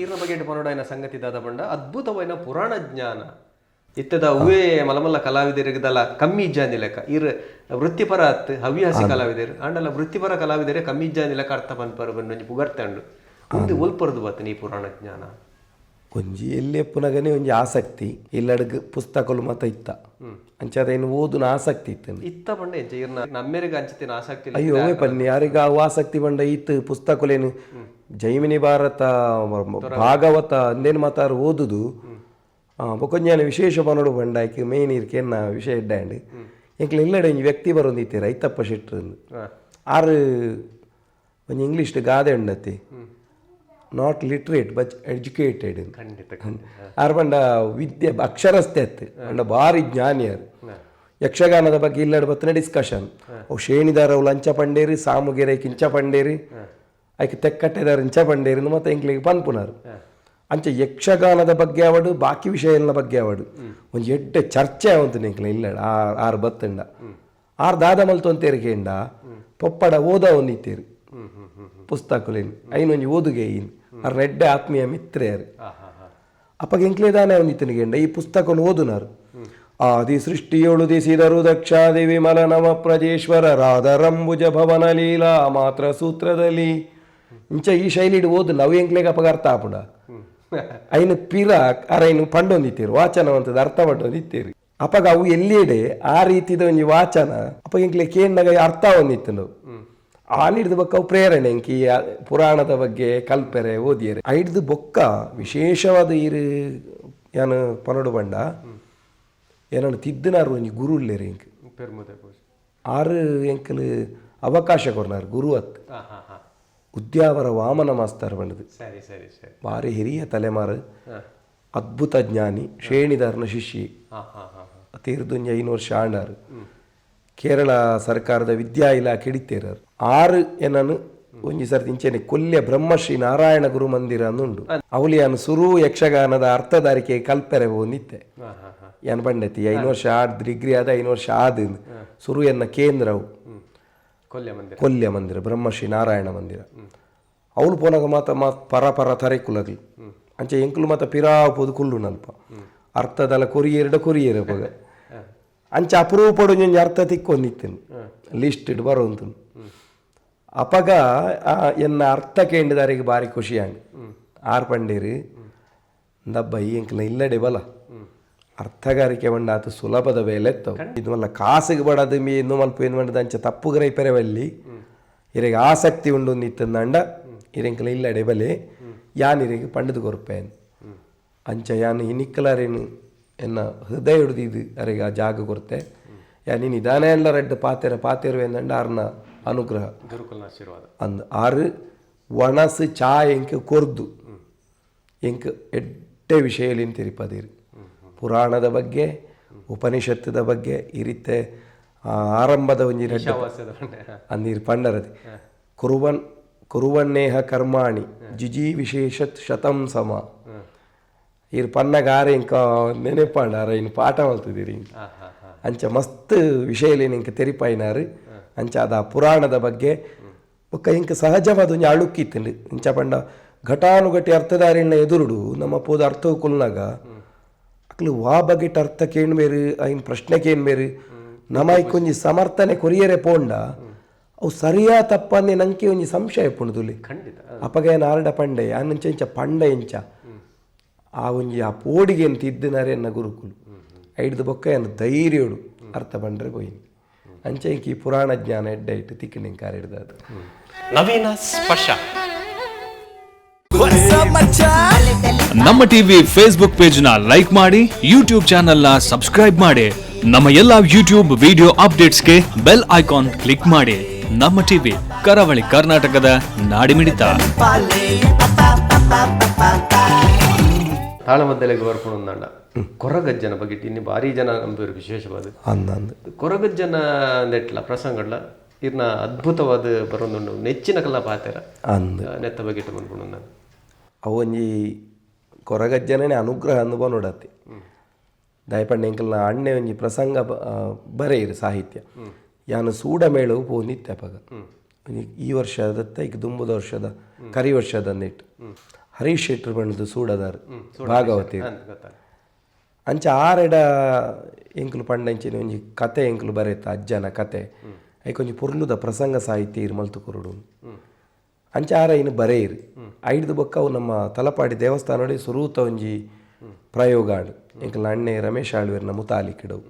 ಈರ್ನ ಬಗ್ಗೆ ಪನೋಡಾಯಿನ ಸಂಗತಿ ದಾದ ಬಂಡ ಅದ್ಭುತವಾಯಿನ ಪುರಾಣ ಜ್ಞಾನ ಇತ್ತದ ಅವೇ ಮಲಮಲ್ಲ ಕಲಾವಿದರಿಗದಲ್ಲ ಕಮ್ಮಿ ಇಜ್ಜಾಂದಿ ಲೆಕ್ಕ. ಇರ್ ವೃತ್ತಿಪರ ಅತ್ ಹವ್ಯಾಸಿ ಕಲಾವಿದರು ಆಂಡಲ ವೃತ್ತಿಪರ ಕಲಾವಿದರೆ ಕಮ್ಮಿ ಇಜ್ಜಾಂದಿ ಲೆಕ್ಕ ಅರ್ಥ ಪನ್ಪರು ಬಂದು ಪುಗರ್ತಂಡು ಒಂದು ಒಲ್ಪರದು ಬತ್ತ ಈ ಪುರಾಣ ಜ್ಞಾನ. ಒಂಜಿ ಎಲ್ಲಿ ಪುನಗನೆ ಒಂಜಿ ಆಸಕ್ತಿ ಇಲ್ಲಡ್ಗ್ ಪುಸ್ತಕಲು ಮತ ಇತ್ತ ಅಂಚಾದ ಏನು ಓದುನ ಆಸಕ್ತಿ ಇತ್ತು. ಇತ್ತ ಪಂಡ ಎಂಚ ಇರ್ನ ನಮ್ಮೆರೆಗೆ ಅಂಚಿತಿನ ಆಸಕ್ತಿ? ಅಯ್ಯೋ ಅವೇ ಪನ್ನಿ ಯಾರಿಗ ಅವು ಆಸಕ್ತಿ ಬಂಡ ಇತ್ತು ಪುಸ್ತಕಲೇನು ಜೈಮಿನಿ ಭಾರತ ಭಾಗವತ ಅಂದೇನು ಮಾತಾರು ಓದುದು. ಬೊಕೊಂಜಾನ ವಿಶೇಷ ಪನೋಡು ಬಂಡ ಆಯ್ಕೆ ಮೇನ್ ಇರ್ಕೆ ಎನ್ನ ವಿಷಯ ಇಡ್ಡಾಂಡ್ ಎಂಕ್ಲ ಇಲ್ಲಡೆ ಒಂಜಿ ವ್ಯಕ್ತಿ ಬರೊಂದಿತ್ತೆ ರೈತಪ್ಪ ಶೆಟ್ರು ಆರು ಒಂಜಿ ಇಂಗ್ಲೀಷ್ ಗಾದೆ ಉಂಡತಿ not literate but educated. ಖಂಡಿತ. ಆರ್ ಪಂಡ ವಿದ್ಯೆ ಅಕ್ಷರಸ್ಥೆ ಅತ್ತೆ ಪಂಡ ಭಾರಿ ಜ್ಞಾನಿಯರು. ಯಕ್ಷಗಾನದ ಬಗ್ಗೆ ಇಲ್ಲಡ್ ಬತ್ತನೆ ಡಿಸ್ಕಷನ್ ಅವು ಶೇಣಿದಾರ ಅವು ಲಂಚ ಪಂಡೇರಿ ಸಾಮುಗೆರೆ ಕಿಂಚ ಪಂಡೇರಿ ಐಕ್ ತೆಕ್ಕಟ್ಟೆದಾರ ಇಂಚ ಪಂಡೇರಿ ಮತ್ತೆ ಎಂಕ್ಲಿಗೆ ಪನ್ಪುನಾರು. ಅಂಚ ಯಕ್ಷಗಾನದ ಬಗ್ಗೆ ಅವಡು ಬಾಕಿ ವಿಷಯದ ಬಗ್ಗೆ ಅವಡು ಒಂಜಿ ಎಡ್ಡೆ ಚರ್ಚೆ ಅವಂತು ಎಂಕ್ಲೆ ಇಲ್ಲಡ ಆರ್ ಬತ್ತಂಡ ಆರ್ ದಾದ ಮಲ್ತೊಂತೇರಿಕೆಂಡ ಪೊಪ್ಪಡ ಓದ ಒಂದಿತ್ತೇರಿ ಪುಸ್ತಕಲೇನು ಐನೊಂಜಿ ಓದುಗೆ ಇನ್ ಆರ್ನ ಎಡ್ಡೆ ಆತ್ಮೀಯ ಮಿತ್ರೆಯರು. ಅಪ್ಪಗೆ ಎಂಕ್ಲೇದಾನೆ ಅವನಿತನಿಗೆಂಡ ಈ ಪುಸ್ತಕವನ್ನು ಓದುನಾರು. ಆದಿ ಸೃಷ್ಟಿಯೊಳು ದಿಸಿದರು ದಕ್ಷಾದೇವಿ ಮಲನವ ಪ್ರಜೇಶ್ವರ ರಾಧರಂಬುಜ ಭವನ ಲೀಲಾ ಮಾತ್ರ ಸೂತ್ರದಲ್ಲಿ ಇಂಚ ಈ ಶೈಲಿಡ್ ಓದು ನಾವು ಎಂಕ್ಲೆಗೆ ಅಪ್ಪಗ ಅರ್ಥ ಆಪುಂಡ ಐನು ಪಿರ ಅರೈನು ಪಂಡೊಂದಿತ್ತೀರು ವಾಚನವಂತದ ಅರ್ಥ ಪಂಡೊಂದಿತ್ತೀರಿ. ಅಪ್ಪಗ ಅವು ಎಲ್ಲಿಡೆ ಆ ರೀತಿದ ಒಂಜಿ ವಾಚನ ಅಪ್ಪ ಎಂಕ್ಲೆ ಕೇಂಡಗ ಅರ್ಥ ಒಂದಿತ್ತು. ಆನಿಡ್ದು ಬೊಕ್ಕ ಅವು ಪ್ರೇರಣೆ ಎಂಕಿ ಪುರಾಣದ ಬಗ್ಗೆ ಕಲ್ಪೆರೆ ಓದಿಯರೆ ಐಡ್ದು ಬೊಕ್ಕ ವಿಶೇಷವಾದ ಈರು ಯಾನು ಪನಡು ಬಂಡ ಏನನ್ನು ತಿದ್ದನಾರು ಒಂಜಿ ಗುರು ಉಲ್ಲೇರು ಎಂಕ್ ಆರು ಎಂಕಲ್ ಅವಕಾಶ ಕೊರ್ನಾರು ಗುರು ಅತ್ ಉದ್ಯಾವರ ವಾಮನ ಮಾಸ್ತರ್ ಬಂಡದು. ಸರಿ ಸರಿ ಸರಿ. ಭಾರಿ ಹಿರಿಯ ತಲೆಮಾರು, ಅದ್ಭುತ ಜ್ಞಾನಿ, ಶ್ರೇಣಿದಾರನ ಶಿಷ್ಯ, ತೀರ್ದುಂಜ 5 ವರ್ಷ ಆಂಡಾರು. ಕೇರಳ ಸರ್ಕಾರದ ವಿದ್ಯಾ ಇಲಾಖೆ ಹಿಡಿತೇರಾರು. ಆರು ಏನನು ಒಂಜಿ ಸರ್ತಿ ಇಂಚೆನೆ ಕೊಲ್ಯ ಬ್ರಹ್ಮಶ್ರೀ ನಾರಾಯಣ ಗುರು ಮಂದಿರ ಅಂದುಂಡು ಅವಲಿಯಾನು ಸುರು ಯಕ್ಷಗಾನದ ಅರ್ಥಧಾರಿಕೆ ಕಲ್ಪೆರೆ ಒಂದಿತ್ತೆ ಯಾನ್ ಪಂಡತಿ 5 ವರ್ಷ ಆದ್ ಡಿಗ್ರಿ ಆದ 5 ವರ್ಷ ಆದ ಸುರು ಎನ್ನ ಕೇಂದ್ರವು ಕೊಲ್ಯ ಮಂದಿರ, ಕೊಲ್ಯ ಮಂದಿರ ಬ್ರಹ್ಮಶ್ರೀ ನಾರಾಯಣ ಮಂದಿರ. ಅವಳು ಪೋನಾಗ ಮಾತ ಮಾತ್ ಪರ ಪರ ತರೆಕುಲಗ್ಲು ಅಂಚೆ ಎಂಕುಲು ಮಾತ ಪಿರಾ ಪೋದು ಕುಲ್ಲು ನಲ್ಪ ಅರ್ಥದಲ್ಲ ಕೊರಿಯೇರ್ಡ ಕೊರಿಯೇರ ಪಗ ಅಂಚೆ ಅಪರೂಪಡು ಒಂಜಿ ಅರ್ಥ ತಿಕ್ಕೊಂದಿತ್ತೇನೆ ಲಿಸ್ಟ್ ಇಡ್ ಬರೋಂತು. ಅಪಗ ಎನ್ನ ಅರ್ಥ ಕೇಂದ್ರದಾರಿಗೆ ಭಾರಿ ಖುಷಿಯಾಂಗ್ ಆರ್ ಪಂಡೇರು ದಬ್ಬ ಈ ಎಂಕಲ ಇಲ್ಲಡೆ ಬಲ ಅರ್ಥಗಾರಿಕೆ ಬಂಡ ಆತು ಸುಲಭದ ಬೇಲೆ ಎತ್ತವು ಇದು ಮಲ್ಲ ಕಾಸಿಗೆ ಬಡದು ಮೀ ಇನ್ನು ಮಲ್ಪ ಏನು ಮಂಡದ ಅಂಚೆ ತಪ್ಪು ಗ್ರಹಿಪೆರವಲ್ಲಿ ಇರೆಗೆ ಆಸಕ್ತಿ ಉಂಡು ನಿತ್ತಂದಂಡ ಇರೆಂಕಲ ಇಲ್ಲಡೆ ಬಲೆ ಯಾನ್ ಇರೆಗೆ ಪಂಡದು ಕೊರ್ಪೇನ್ ಅಂಚ ಯಾನ್ ಇನಿಕ್ಕಲಾರೇನು ಎನ್ನ ಹೃದಯ ಹಿಡಿದು ಅರೆಗೆ ಆ ಜಾಗ ಕೊರ್ತೆ ಯಾ ನೀನು ಇದಾನೇ ಎಲ್ಲ ರೆಡ್ ಪಾತೆರ ಪಾತೆರುವೆ ಅಂದಂಡ ಆರ್ನ ಅನುಗ್ರಹ ಗುರುಕುಲನ ಆಶೀರ್ವಾದ ಅಂದ್ ಆರು ಒಣಸು ಚಾ ಎಂಕ್ ಕೊರ್ದು ಎಂಕ್ ಎಡ್ಡೆ ವಿಷಯಲಿನ್ ತಿರುಪದಿರು ಪುರಾಣದ ಬಗ್ಗೆ ಉಪನಿಷತ್ತದ ಬಗ್ಗೆ ಈ ರೀತಿ ಆರಂಭದ ಒಂಜಿ ರಡ್ಡ್ ಈಶಾವಾಸ್ಯದ ಪಂಡೆ. ಅಂದಿರು ಪಂಡರದಿ ಕುರುವನ್ ಕುರುವನ್ನೇಹ ಕರ್ಮಾಣಿ ಜಿಜಿ ವಿಶೇಷತ್ ಶತಂ ಸಮ ಇರ್ ಪನ್ನಗ ಆರೆ ಇಂಕ ನೆನೆಪಾಂಡ ಆರ ಇನ್ನು ಪಾಠ ಮಲ್ತಿದ್ದೀರಿ ಇಂಕ ಅಂಚ ಮಸ್ತ್ ವಿಷಯಲೇನು ಇಂಕ ತೆರಿಪಾಯಿನಾರು ಅಂಚ ಅದ ಪುರಾಣದ ಬಗ್ಗೆ ಬೊಕ್ಕ ಇಂಕ ಸಹಜವಾದ ಒಂಜಿ ಅಳುಕ್ಕಿತ್ತಂಡು ಇಂಚ ಪಂಡ ಘಟಾನುಘಟಿ ಅರ್ಥಧಾರಿನ ಎದುರುಡು ನಮ್ಮ ಪೋದ ಅರ್ಥ ಕುಲ್ನಾಗ ಅಕ್ಲು ವಾ ಬಗೆಟ್ ಅರ್ಥ ಕೇಣ್ಬೇರು ಐನ್ ಪ್ರಶ್ನೆ ಕೇಣ್ಬೇರು ನಮ ಒಂಜಿ ಸಮರ್ಥನೆ ಕೊರಿಯರೆ ಪೋಂಡ ಅವು ಸರಿಯಾ ತಪ್ಪಂದೆ ನಂಗೆ ಒಂಜಿ ಸಂಶಯ ಪುಣದುಲಿ. ಖಂಡಿತ. ಅಪಗ ಏನ್ ಆರ್ಡ ಪಂಡೆ ಆನಂಚ ಇಂಚ ಪಂಡ ಇಂಚ ಆ ಒಂಜಿ ಆ ಪೋಡಿಗೆ ಅಂತ ಇದ್ದಿನಾರೆ ಎನ್ನ ಗುರುಕುಲು ಐಡ್ದು ಬೊಕ್ಕ ಏನು ಧೈರ್ಯೋಡು ಅರ್ಥ ಪಂಡ್ರೆ ಪೋಯಿನಿ ಅಂಚೆ ಇಂಕ ಈ ಪುರಾಣ ಜ್ಞಾನ ಎಡ್ಡೆ ಇಟ್ಟು ತಿಕ್ಕಂಡು ಹಿಡ್ದು ಅದು. ನವೀನ ಸ್ಪರ್ಶ. ನಮ್ಮ TV Facebook page ನ ಲೈಕ್ ಮಾಡಿ, ಯೂಟ್ಯೂಬ್ ಚಾನೆಲ್ ನ ಸಬ್ಸ್ಕ್ರೈಬ್ ಮಾಡಿ, ನಮ್ಮ ಎಲ್ಲಾ ಯೂಟ್ಯೂಬ್ ವಿಡಿಯೋ ಅಪ್ಡೇಟ್ಸ್ಗೆ bell icon click ಮಾಡಿ. ನಮ್ಮ ಟಿವಿ, ಕರಾವಳಿ ಕರ್ನಾಟಕದ ನಾಡಿಮಿಡಿತ. ತಾಳಮದ್ದಲೆಗೆ ಬರ್ಕೊಂಡು ಕೊರಗಜ್ಜನ ಬಗ್ಗೆ ಇನ್ನು ಭಾರಿ ಜನ ನಂಬಿರು ವಿಶೇಷವಾದ ಅಂದ ಅಂದ ಕೊರಗಜ್ಜನ ನೆಟ್ಲ ಪ್ರಸಂಗಡ್ಲ ಇರ್ನ ಅದ್ಭುತವಾದ ಬರೋದುಂಡು ನೆಚ್ಚಿನ ಕಲ್ಲ ಪಾತೆರ ಅಂದ್ ನೆತ್ತ ಬಗ್ಗೆ ಮನ್ಪುಂಡು ನಾನು. ಅವು ಒಂಜಿ ಕೊರಗಜ್ಜನೇ ಅನುಗ್ರಹ ಅಂದು ನೋಡತ್ತೆ ದಯಪಂಡ ಎಂಕಲ್ನ ಅಣ್ಣೆ ಒಂಜಿ ಪ್ರಸಂಗ ಬರೆಯಿರು ಸಾಹಿತ್ಯ ಯಾನು ಸೂಡ ಮೇಳವು ಪೋಂದಿತ್ತೆ ಅಪಗ ಈ ವರ್ಷದತ್ತ ಈಗ ದುಂಬುದ ವರ್ಷದ ಕರಿ ವರ್ಷದ ಅಂದಿಟ್ಟು ಹರೀಶ್ ಶೆಟ್ಟರು ಬಂದು ಸೂಡದಾರು ಭಾಗವತಿ ಅಂಚ ಆರೆಡ ಎಂಕುಲು ಪಂಡಂಚಿನ ಒಂಜಿ ಕತೆ ಎಂಕುಲು ಬರೆತ ಅಜ್ಜನ ಕತೆ ಐಕೊಂಜಿ ಪೊರ್ಲುದ ಪ್ರಸಂಗ ಸಾಹಿತ್ಯ ಇರು ಮಲ್ತು ಕೊರಡು ಅಂಚ ಆರ ಇನ್ನು ಬರೆಯಿರು ಐಡ್ದು ಬೊಕ್ಕ ಅವು ನಮ್ಮ ತಲಪಾಡಿ ದೇವಸ್ಥಾನಡಿ ಸುರೂತ ಒಂಜಿ ಪ್ರಯೋಗ ಆಡು ಎಂಕಲ್ನ ಅಣ್ಣೆ ರಮೇಶ್ ಆಳ್ವೇರ್ನ ಮುತಾಲಿಕಿಡವು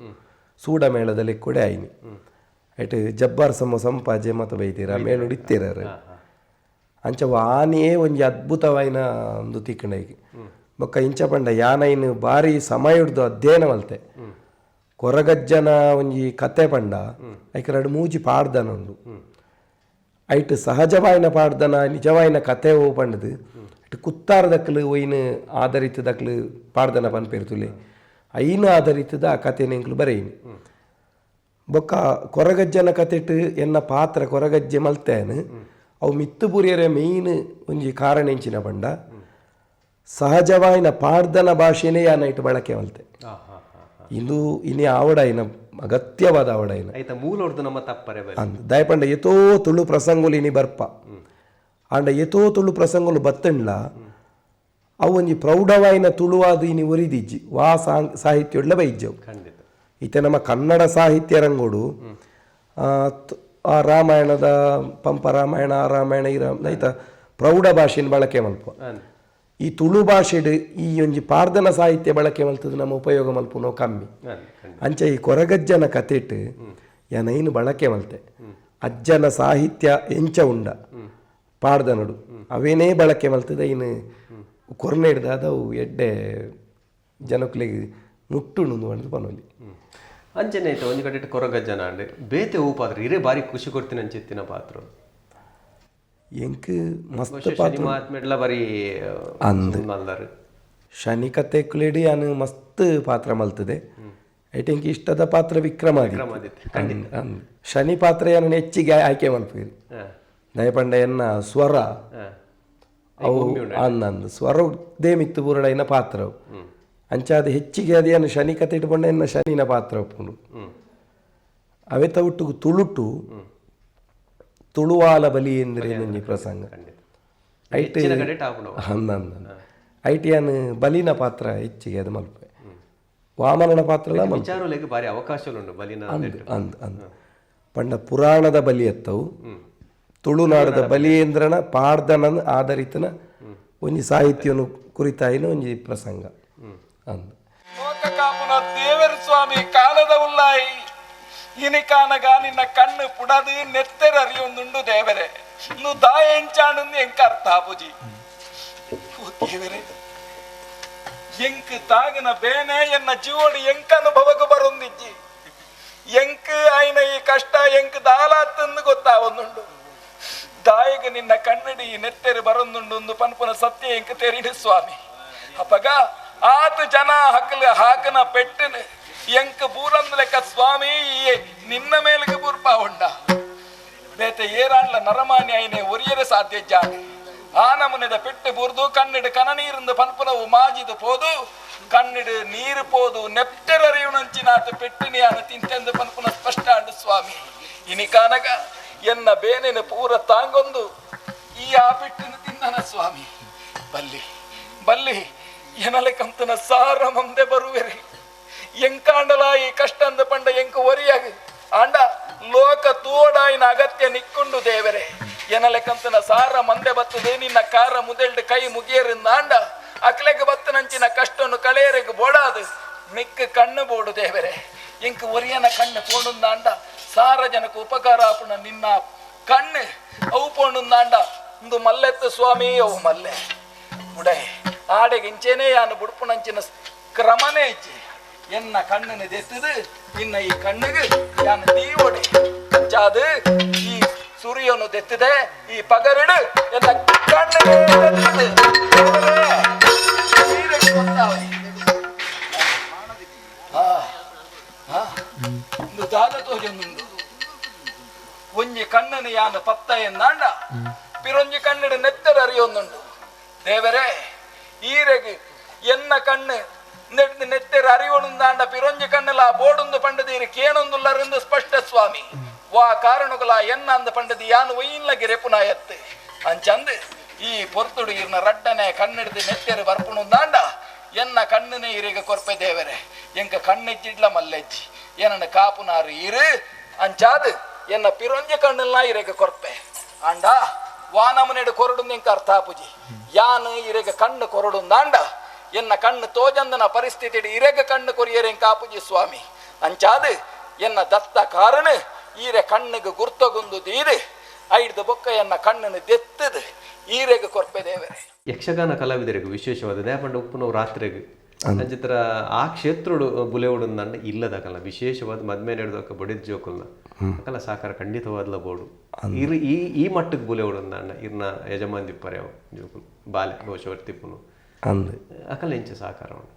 ಸೂಡ ಮೇಳದಲ್ಲಿ ಕೂಡ ಆಯ್ನಿ ಐಟ್ ಜಬ್ಬಾರ್ ಸಮ ಸಂಪಾಜೆ ಮತ ಬೈತೀರ ಮೇಳುಡು ಇತ್ತೀರ ಅಂಚ ಆನೆಯೇ ಒಂಜಿ ಅದ್ಭುತವಾಯಿನ ಒಂದು ತಿಕ್ಕಂಡೈಗೆ ಬೊಕ್ಕ ಇಂಚ ಪಂಡ ಯಾನೈನ್ ಬಾರಿ ಸಮಯ ಹಿಡ್ದು ಅಧ್ಯಯನ ಮಲ್ತೆ ಕೊರಗಜ್ಜನ ಒಂಜಿ ಕತೆ ಪಂಡ ಐಕ್ ರಡು ಮೂಜಿ ಪಾಡ್ದನ ಉಂಡು ಐಟ್ ಸಹಜವಾಯಿನ ಪಾಡ್ದನ ನಿಜವಾಯಿನ ಕತೆ ಓ ಪಂಡದು ಐಟ್ ಕುತ್ತಾರ ದಕ್ಲು ಒಯ್ನ ಆಧರಿತ ದಕ್ಲು ಪಾಡ್ದನ ಪನ್ಪೇರ್ತುಲೆ ಐನ ಆಧರಿತದ ಆ ಕತೆನ ಎಂಕ್ಲು ಬರೆಯಿನಿ ಬೊಕ್ಕ ಕೊರಗಜ್ಜನ ಕತೆಟ್ ಎನ್ನ ಪಾತ್ರ ಕೊರಗಜ್ಜೆ ಮಲ್ತೇನು ಅವು ಮಿತ್ತು ಪುರಿಯರೆ ಮೇಯ್ನ್ ಒಂಜಿ ಕಾರಣ ಎಂಚಿನ ಪಂಡ ಸಹಜವಾಯಿನ ಪಾಡ್ದನ ಭಾಷೆನೇ ಯಾನ ಇಟ್ಟು ಬಳಕೆ ಮಲ್ತೆ ಇಂದು ಇನಿ ಆವಡಾಯಿನ ಅಗತ್ಯವಾದ ಆವಡಾಯಿನ ಐತ ಮೂಲೊಡ್ದು ನಮ್ಮ ತಪ್ಪರೆ ಬಲ್ಲಿ ಅಂದ್ ದಯಪಂಡ ಏತೋ ತುಳು ಪ್ರಸಂಗುಲು ಇನಿ ಬರ್ಪ ಆಂಡ ಏತೋ ತುಳು ಪ್ರಸಂಗುಲು ಬತ್ತಂಡ್ಲ ಅವು ಒಂಜಿ ಪ್ರೌಢವಾಯಿನ ತುಳುವಾದ ಇನಿ ಒರಿದಿಜ್ಜಿ ವಾ ಸಾಹಿತ್ಯೊಡ್ಲ ಬೈಜ್ಜವು ಖಂಡಿತ ಇತ್ತೆ ನಮ್ಮ ಕನ್ನಡ ಸಾಹಿತ್ಯ ರಂಗೋಡು ಆ ರಾಮಾಯಣದ ಪಂಪ ರಾಮಾಯಣ ಆ ರಾಮಾಯಣ ಈ ರಾಮ ಐತ ಪ್ರೌಢ ಭಾಷೆನ ಬಳಕೆ ಮಲ್ಪ ಈ ತುಳು ಭಾಷೆಡ್ ಈ ಒಂಜಿ ಪಾರ್ದನ ಸಾಹಿತ್ಯ ಬಳಕೆ ಮಲ್ತದ ನಮ್ಮ ಉಪಯೋಗ ಮಲ್ಪುನೋ ಕಮ್ಮಿ ಅಂಚ ಈ ಕೊರಗಜ್ಜನ ಕತೆಟ್ ಯಾನೈನು ಬಳಕೆ ಮಲ್ತೆ ಅಜ್ಜನ ಸಾಹಿತ್ಯ ಎಂಚ ಉಂಡ ಪಾಡ್ದನಡು ಅವೇನೇ ಬಳಕೆ ಮಲ್ತದ ಇನ್ನು ಕೊರ್ನೆ ಹಿಡ್ದಾದ ಅವು ಎಡ್ಡೆ ಜನಕ್ಕುಲೆಗ್ ಮುಟ್ಟುಂಡು ಪಂಡ್ದು ಪನೊಲಿ ಅಂಚನೆ ಆಯ್ತು ಒಂಜಿ ಕಡೆ ಕೊರಗಜ್ಜನ ಅಂಡ್ ಬೇತೆ ಹೂ ಪಾತ್ರ ಇರೇ ಬಾರಿ ಖುಷಿ ಕೊಡ್ತೀನಿ ಅಂಚಿತ್ತಿನ ಪಾತ್ರ ಎಂಕ್ ಮಸ್ತ್ ಪಾತ್ರ ಮಾತ್ಮೆಡ್ಲ ಬಾರಿ ಅಂದ್. ಮಲ್ದಾರು ಶನಿ ಕತೆ ಕುಲೇಡಿ ಯಾನು ಮಸ್ತ್ ಪಾತ್ರ ಮಲ್ತದೆ ಐಟ್ ಎಂಕ್ ಇಷ್ಟದ ಪಾತ್ರ ವಿಕ್ರಮಾದಿತ್ಯ ವಿಕ್ರಮಾದಿತ್ಯ, ಅಂದ್. ಶನಿ ಪಾತ್ರ ಯಾನು ಹೆಚ್ಚಿಗೆ ಆಯ್ಕೆ ಮಲ್ಪುವಿರು ದಯಪಂಡ ಎನ್ನ ಸ್ವರ ಅವು ಅಂದ್ ಅಂದ್ ಸ್ವರದೇ ಮಿತ್ತು ಬೂರಡೈನ ಪಾತ್ರವು ಅಂಚಾದ ಹೆಚ್ಚಿಗೆ ಅದೇನು ಶನಿ ಕತೆ ಇಟ್ಕೊಂಡ ಎನ್ನ ಶನಿನ ಪಾತ್ರ ಒಪ್ಪುಂಡು ಅವೆತ ಒಟ್ಟುಗು ತುಳುಟು ತುಳುವಾಲ ಬಲಿ ಎಂದ್ರೆ ಒಂಜಿ ಪ್ರಸಂಗ ಐಟ್ ಹೆಚ್ಚಿನ ಕಡೆ ಟಾಪುನವು ಅಂದ ಐಟ್ ಯಾನ್ ಬಲಿನ ಪಾತ್ರ ಹೆಚ್ಚಿಗೆ ಅದು ಮಲ್ಪೆ ವಾಮನನ ಪಾತ್ರಲ ಮಲ್ಪೆ ವಿಚಾರಲೆಗ್ ಬಾರಿ ಅವಕಾಶಗಳು ಬಲಿನ ಅಂದ್ ಅಂದ್ ಅಂದ್ ಪಂಡ ಪುರಾಣದ ಬಲಿ ಎತ್ತವು ತುಳುನಾಡದ ಬಲಿಯೇಂದ್ರನ ಪಾಡ್ದನ ಆಧರಿತನ ಒಂಜಿ ಸಾಹಿತ್ಯನು ಕುರಿತಾಯಿನ ಒಂಜಿ ಪ್ರಸಂಗ ಅಂದ್ ಲೋಕ ಕಾಪುನ ದೇವರು ಸ್ವಾಮಿ ಕಾಲದ ಉಲ್ಲಾಯಿ ಇನಿಕಾನಗ ನಿನ್ನ ಕಣ್ಣು ಪುಡದು ನೆತ್ತೆರ ಅರಿಯೊಂದುಂಡು ದೇವರೇ ನು ದಾಯೆಂಚಾಣು ಎಂಕ ಅರ್ಥ ಆಪುಜಿ ಓ ದೇವರೇ ಎಂಕ್ ತಾಗನ ಬೇನೆ ಎನ್ನ ಜೀವಡು ಎಂಕ ಅನುಭವಕ್ಕೆ ಬರೊಂದಿಜ್ಜಿ ಎಂಕ್ ಆಯ್ನ ಈ ಕಷ್ಟ ಎಂಕ್ ದಾಲಾತಂದು ಗೊತ್ತಾವೊಂದುಂಡು ದಾಯಗ ನಿನ್ನ ಕಣ್ಣಡಿ ನೆತ್ತೆರು ಬರೊಂದುಂಡು ಒಂದು ಪನ್ಪುನ ಸತ್ಯ ಎಂಕ್ ತೆರಿಡು ಸ್ವಾಮಿ ಅಪಗ ಆತ ಜನ ಹಕ್ಕಲ ಹಾಕನ ಪೆಟ್ಟನು ಎಂಕ್ ಬೂರಂದ ಲೆಕ್ಕ ಸ್ವಾಮಿ ಈ ನಿನ್ನ ಮೇಲೆಗೆ ಬೂರ್ಪ ಉಂಡ ಬೇತೆ ಏರಾಂಡ್ಲ ನರಮಾನ್ಯ ಐನೆ ಒರಿಯರೆ ಸಾಧ್ಯ ಜಾನೆ ಆ ನಮುನೆದ ಪೆಟ್ಟು ಬೂರ್ದು ಕಣ್ಣಿಡು ಕನ ನೀರಿಂದ ಪನ್ಪುನವು ಮಾಜಿದು ಪೋದು ಕಣ್ಣಿಡು ನೀರು ಪೋದು ನೆಪ್ಟೆರರಿಯುನಂಚಿನಾತ ಪೆಟ್ಟಿನಿಯಾನ ತಿಂತೆಂದು ಪನ್ಪುನ ಸ್ಪಷ್ಟ ಅಂಡು ಸ್ವಾಮಿ ಇನಿಕಾನಗ ಎನ್ನ ಬೇನೆನ ಪೂರ ತಾಂಗೊಂದು ಈ ಆ ಪೆಟ್ಟಿನ ತಿನ್ನನ ಸ್ವಾಮಿ ಬಲ್ಲಿ ಬಲ್ಲಿ ಎನಲೆ ಕಂತನ ಸಾರ ಮಂದೆ ಬರುವೆರಿ ಎಂಕಾಂಡಲ ಈ ಕಷ್ಟ ಅಂದ ಪಂಡ ಎಂಕ ಒರಿಯಾಗ ಆಂಡ ಲೋಕ ತೋಡಾಯಿನ ಅಗತ್ಯ ನಿಕ್ಕೊಂಡು ದೇವರೇ ಎನಲೆ ಕಂತನ ಸಾರ ಮಂದೆ ಬತ್ತದೆ ನಿನ್ನ ಕಾರ ಮುದೆಲ್ಡು ಕೈ ಮುಗಿಯರಿಂದ ಆಂಡ ಅಕ್ಲೆಗೆ ಬತ್ತನಂಚಿನ ಕಷ್ಟನ್ನು ಕಳೆಯರೆಗೆ ಬೋಡಾದು ಮಿಕ್ಕ ಕಣ್ಣು ಬೋಡು ದೇವರೇ ಎಂಕ ಒರಿಯನ ಕಣ್ಣು ಪೋಡುಂದಾಂಡ ಸಾರ ಜನಕ್ಕೆ ಉಪಕಾರ ಆಪುಣ ನಿನ್ನ ಕಣ್ಣು ಅವು ಪೋಂಡುಂದಾಂಡ ಒಂದು ಮಲ್ಲೆತ್ತು ಸ್ವಾಮಿ ಅವು ಮಲ್ಲೆ ಉಡೈ ಆಡೆಗೆ ಇಂಚೇನೆ ಯಾನು ಬುಡ್ಪುನಂಚಿನ ಕ್ರಮನೇ ಇಜ್ಜಿ ಎನ್ನ ಕಣ್ಣನ್ನು ದೆತ್ತದು ನಿನ್ನ ಈ ಕಣ್ಣಿಗೆ ಯಾನು ದೀವೊಡೆ ಅಂಚಾದು ಈ ಸೂರ್ಯನು ದೆತ್ತದೆ ಈ ಪಗರಿಡು ಎನ್ನ ಕಣ್ಣಿಗೆ ದೆತ್ತದು. ದೇವರೇ, ನೀರಿಗೆ ಗೊತ್ತಾವೆ. ಆ, ಆ, ಒಂದು ದಾದ ತೋಜೊಂದುಂಡು ಒಂಜಿ ಕಣ್ಣನು ಯಾನು ಪತ್ತ ಎಂದಾಂಡ ಪಿರೊಂಜಿ ಕಣ್ಣಿಡು ನೆತ್ತರ ಅರಿಯೊಂದುಂಡು ದೇವರೇ ಈರೆಗೆ ಎನ್ನ ಕಣ್ಣು ನೆಡ್ದು ನೆತ್ತೆರ ಅರಿವಣುಂದಾಂಡ ಪಿರೊಂಜಿ ಕಣ್ಣುಲ ಬೋಡುಂದು ಪಂಡದೀರು ಕೇಣೊಂದುಲ್ಲರಿಂದು ಸ್ಪಷ್ಟ ಸ್ವಾಮಿ. ವಾ ಕಾರಣಗುಲ ಎನ್ನ ಅಂದ ಪಂಡದಿ ಯಾನು ಒಯ್ಯಿನ್ಲ ಗಿರೆಪುನಾಯತ್ತು ಅಂಚಂದು ಈ ಪೊರ್ತುಡು ಇರ್ನ ರಡ್ಡನೆ ಕಣ್ಣಿಡ್ದು ನೆತ್ತೆರು ಬರ್ಪುಣುಂದಾಂಡ ಎನ್ನ ಕಣ್ಣನೆ ಇರಿಗ ಕೊರ್ಪೆ ದೇವರೆ. ಎಂಕ ಕಣ್ಣೆಜ್ಜಿಡ್ಲ ಮಲ್ಲೆಜ್ಜಿ ಏನನ್ನ ಕಾಪುನಾರು ಇರು ಅಂಚಾದು ಎನ್ನ ಪಿರೊಂಜಿ ಕಣ್ಣಲ್ಲ ಇರೆಗ ಕೊರ್ಪೆ. ಆಂಡ ವಾನಮನೆಡು ಕೊರಡು ಎಂಕ ಅರ್ಥ ಆಪುಜಿ. ಯಾನು ಇರೆಗ ಕಣ್ಣು ಕೊರಡುಂದಾಂಡ ಎನ್ನ ಕಣ್ಣು ತೋಜಂದನ ಪರಿಸ್ಥಿತಿ ಇರೆಗ ಕಣ್ಣು ಕೊರಿಯರೆ ಕಾಪುಜಿ ಸ್ವಾಮಿ. ಅಂಚಾದು ಎನ್ನ ದತ್ತ ಕಾರಣ ಈರೆ ಕಣ್ಣಿಗೆ ಗುರ್ತಗುಂದು ದೀರು ಐಡ್ದು ಬೊಕ್ಕ ಎನ್ನ ಕಣ್ಣನ್ನು ದೆತ್ತದು ಈರೆಗೆ ಕೊರ್ಪೆ ದೇವರೇ. ಯಕ್ಷಗಾನ ಕಲಾವಿದರಿಗೆ ವಿಶೇಷವಾದ ದೇಪಂಡ ಉಪ್ಪುನವು ರಾತ್ರಿಗೆ ಅಂಚಿತ್ರ ಆ ಕ್ಷೇತ್ರಡು ಬುಲೆವುಡು ಇಲ್ಲದಕಲ್ಲ ವಿಶೇಷವಾದ ಮದ್ಮೆ ನಡೆದಕ್ಕ ಬಡಿದ ಜೋಕುಲ್ನ ಅಕಲ ಸಾಕಾರ ಖಂಡಿತವಾದ್ಲ ಬೋಡು ಇರು ಈ ಈ ಮಟ್ಟಕ್ಕೆ ಬುಲೆವುಡು ಅಂದ ಇರ್ನ ಯಜಮಾನ್ ದಿಪ್ಪರೆ ಅವು ಜೋಕುಲು ಬಾಲೆ ಬಹುಶಃ ವರ್ತಿಪ್ಪುನು ಅಂದು ಅಕಲ ಎಂಚ ಸಾಕಾರ ಉಂಡು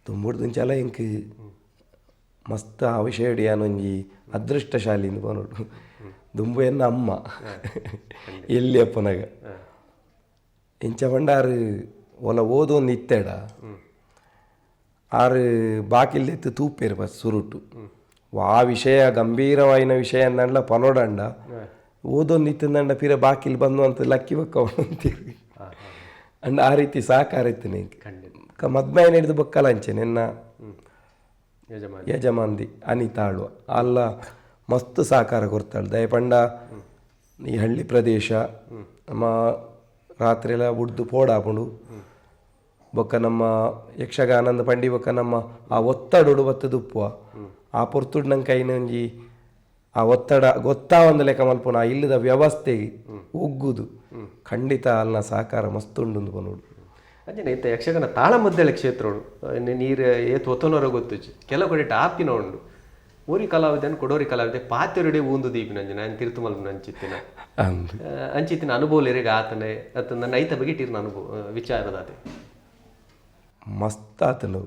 ದುಂಬುಡ್ದು ಇಂಕ್ ಮಸ್ತ್ ಆ ವಿಷಯ ಒಂಜಿ ಅದೃಷ್ಟಶಾಲಿ ಇಂದು ಪನೋಡು. ದುಂಬು ಎನ್ನ ಅಮ್ಮ ಎಲ್ಲಿ ಅಪ್ಪನಾಗ ಇಂಚ ಪಂಡ ಆರು ಒಲ ಓದೊಂದು ಇತ್ತೆಡ ಆರು ಬಾಕಿಲ್ದೆತ್ತು ತೂಪೇರು ಬಸ್ ಸುರುಟು ಆ ವಿಷಯ ಗಂಭೀರವಾಯಿನ ವಿಷಯ ಅಂದಂಡ್ಲ ಪನೋಡಂಡ ಓದೊಂದು ಇತ್ತಂದಂಡ ಪಿರ ಬಾಕಿಲ್ ಬಂದು ಅಂತ ಲಕ್ಕಿ ಬಕ್ಕ ಅಂತೀರಿ ಅಂಡ್ ಆ ರೀತಿ ಸಹಕಾರ ಇತ್ತು ನಿಂಗೆ. ಮದ್ಮೆ ಹಿಡಿದು ಬೊಕ್ಕಲ ಅಂಚೆ ನಿನ್ನ ಯಜಮಾನ್ದಿ ಅನಿತಾಳುವ ಅಲ್ಲ ಮಸ್ತ್ ಸಹಕಾರ ಕೊರ್ತಾಳು. ದಯಪಂಡ ಈ ಹಳ್ಳಿ ಪ್ರದೇಶ ನಮ್ಮ ರಾತ್ರಿ ಎಲ್ಲ ಉಡ್ದು ಪೋಡಾಪುಂಡು ಬೊಕ್ಕ ನಮ್ಮ ಯಕ್ಷಗಾನಂದ ಪಂಡಿ ಬೊಕ್ಕ ನಮ್ಮ ಆ ಒತ್ತಡುಡು ಬತ್ತದುಪ್ಪುವ ಆ ಪೊರ್ತುಡು ನಂಗೆ ಕೈನ ಒಂಜಿ ಆ ಒತ್ತಡ ಗೊತ್ತಾವಂದ ಲೆಕ್ಕ ಮಲ್ಪುನ ಆ ಇಲ್ಲದ ವ್ಯವಸ್ಥೆ ಒಗ್ಗುದು ಖಂಡಿತ ಅಲ್ನ ಸಹಕಾರ ಮಸ್ತ್ ಉಂಡು ಪನೋಡು. ಅಂಚನೆ ಇತ್ತ ಯಕ್ಷಗಾನ ತಾಳಮದ್ದಳೆ ಕ್ಷೇತ್ರಡು ನೀರು ಏತ್ ಒತ್ತನೋರ ಗೊತ್ತುಚ್ಚು ಕೆಲವು ಕಡೆ ಟಾಪಿನ ಉಂಡು ಊರಿ ಕಲಾವಿದನ್ ಕೊಡೋರಿ ಕಲಾವಿದೆ ಪಾತೆರುಡೆ ಊಂದು ದೀಪಿನ ಅಂಜನ ನಾನು ತಿರ್ತು ಮಲ್ಪನ ಅಂಚಿತ್ತಿನ ಅಂಚಿತ್ತಿನ ಅನುಭವ ಇರೆಗ ಆತನೆ ಅತ್ತ ನನ್ನ ಐತ ಬಗ್ಗೆ ಟೀರ್ನ ಅನುಭವ ವಿಚಾರದಾತೆ ಮಸ್ತ್ ಆತನು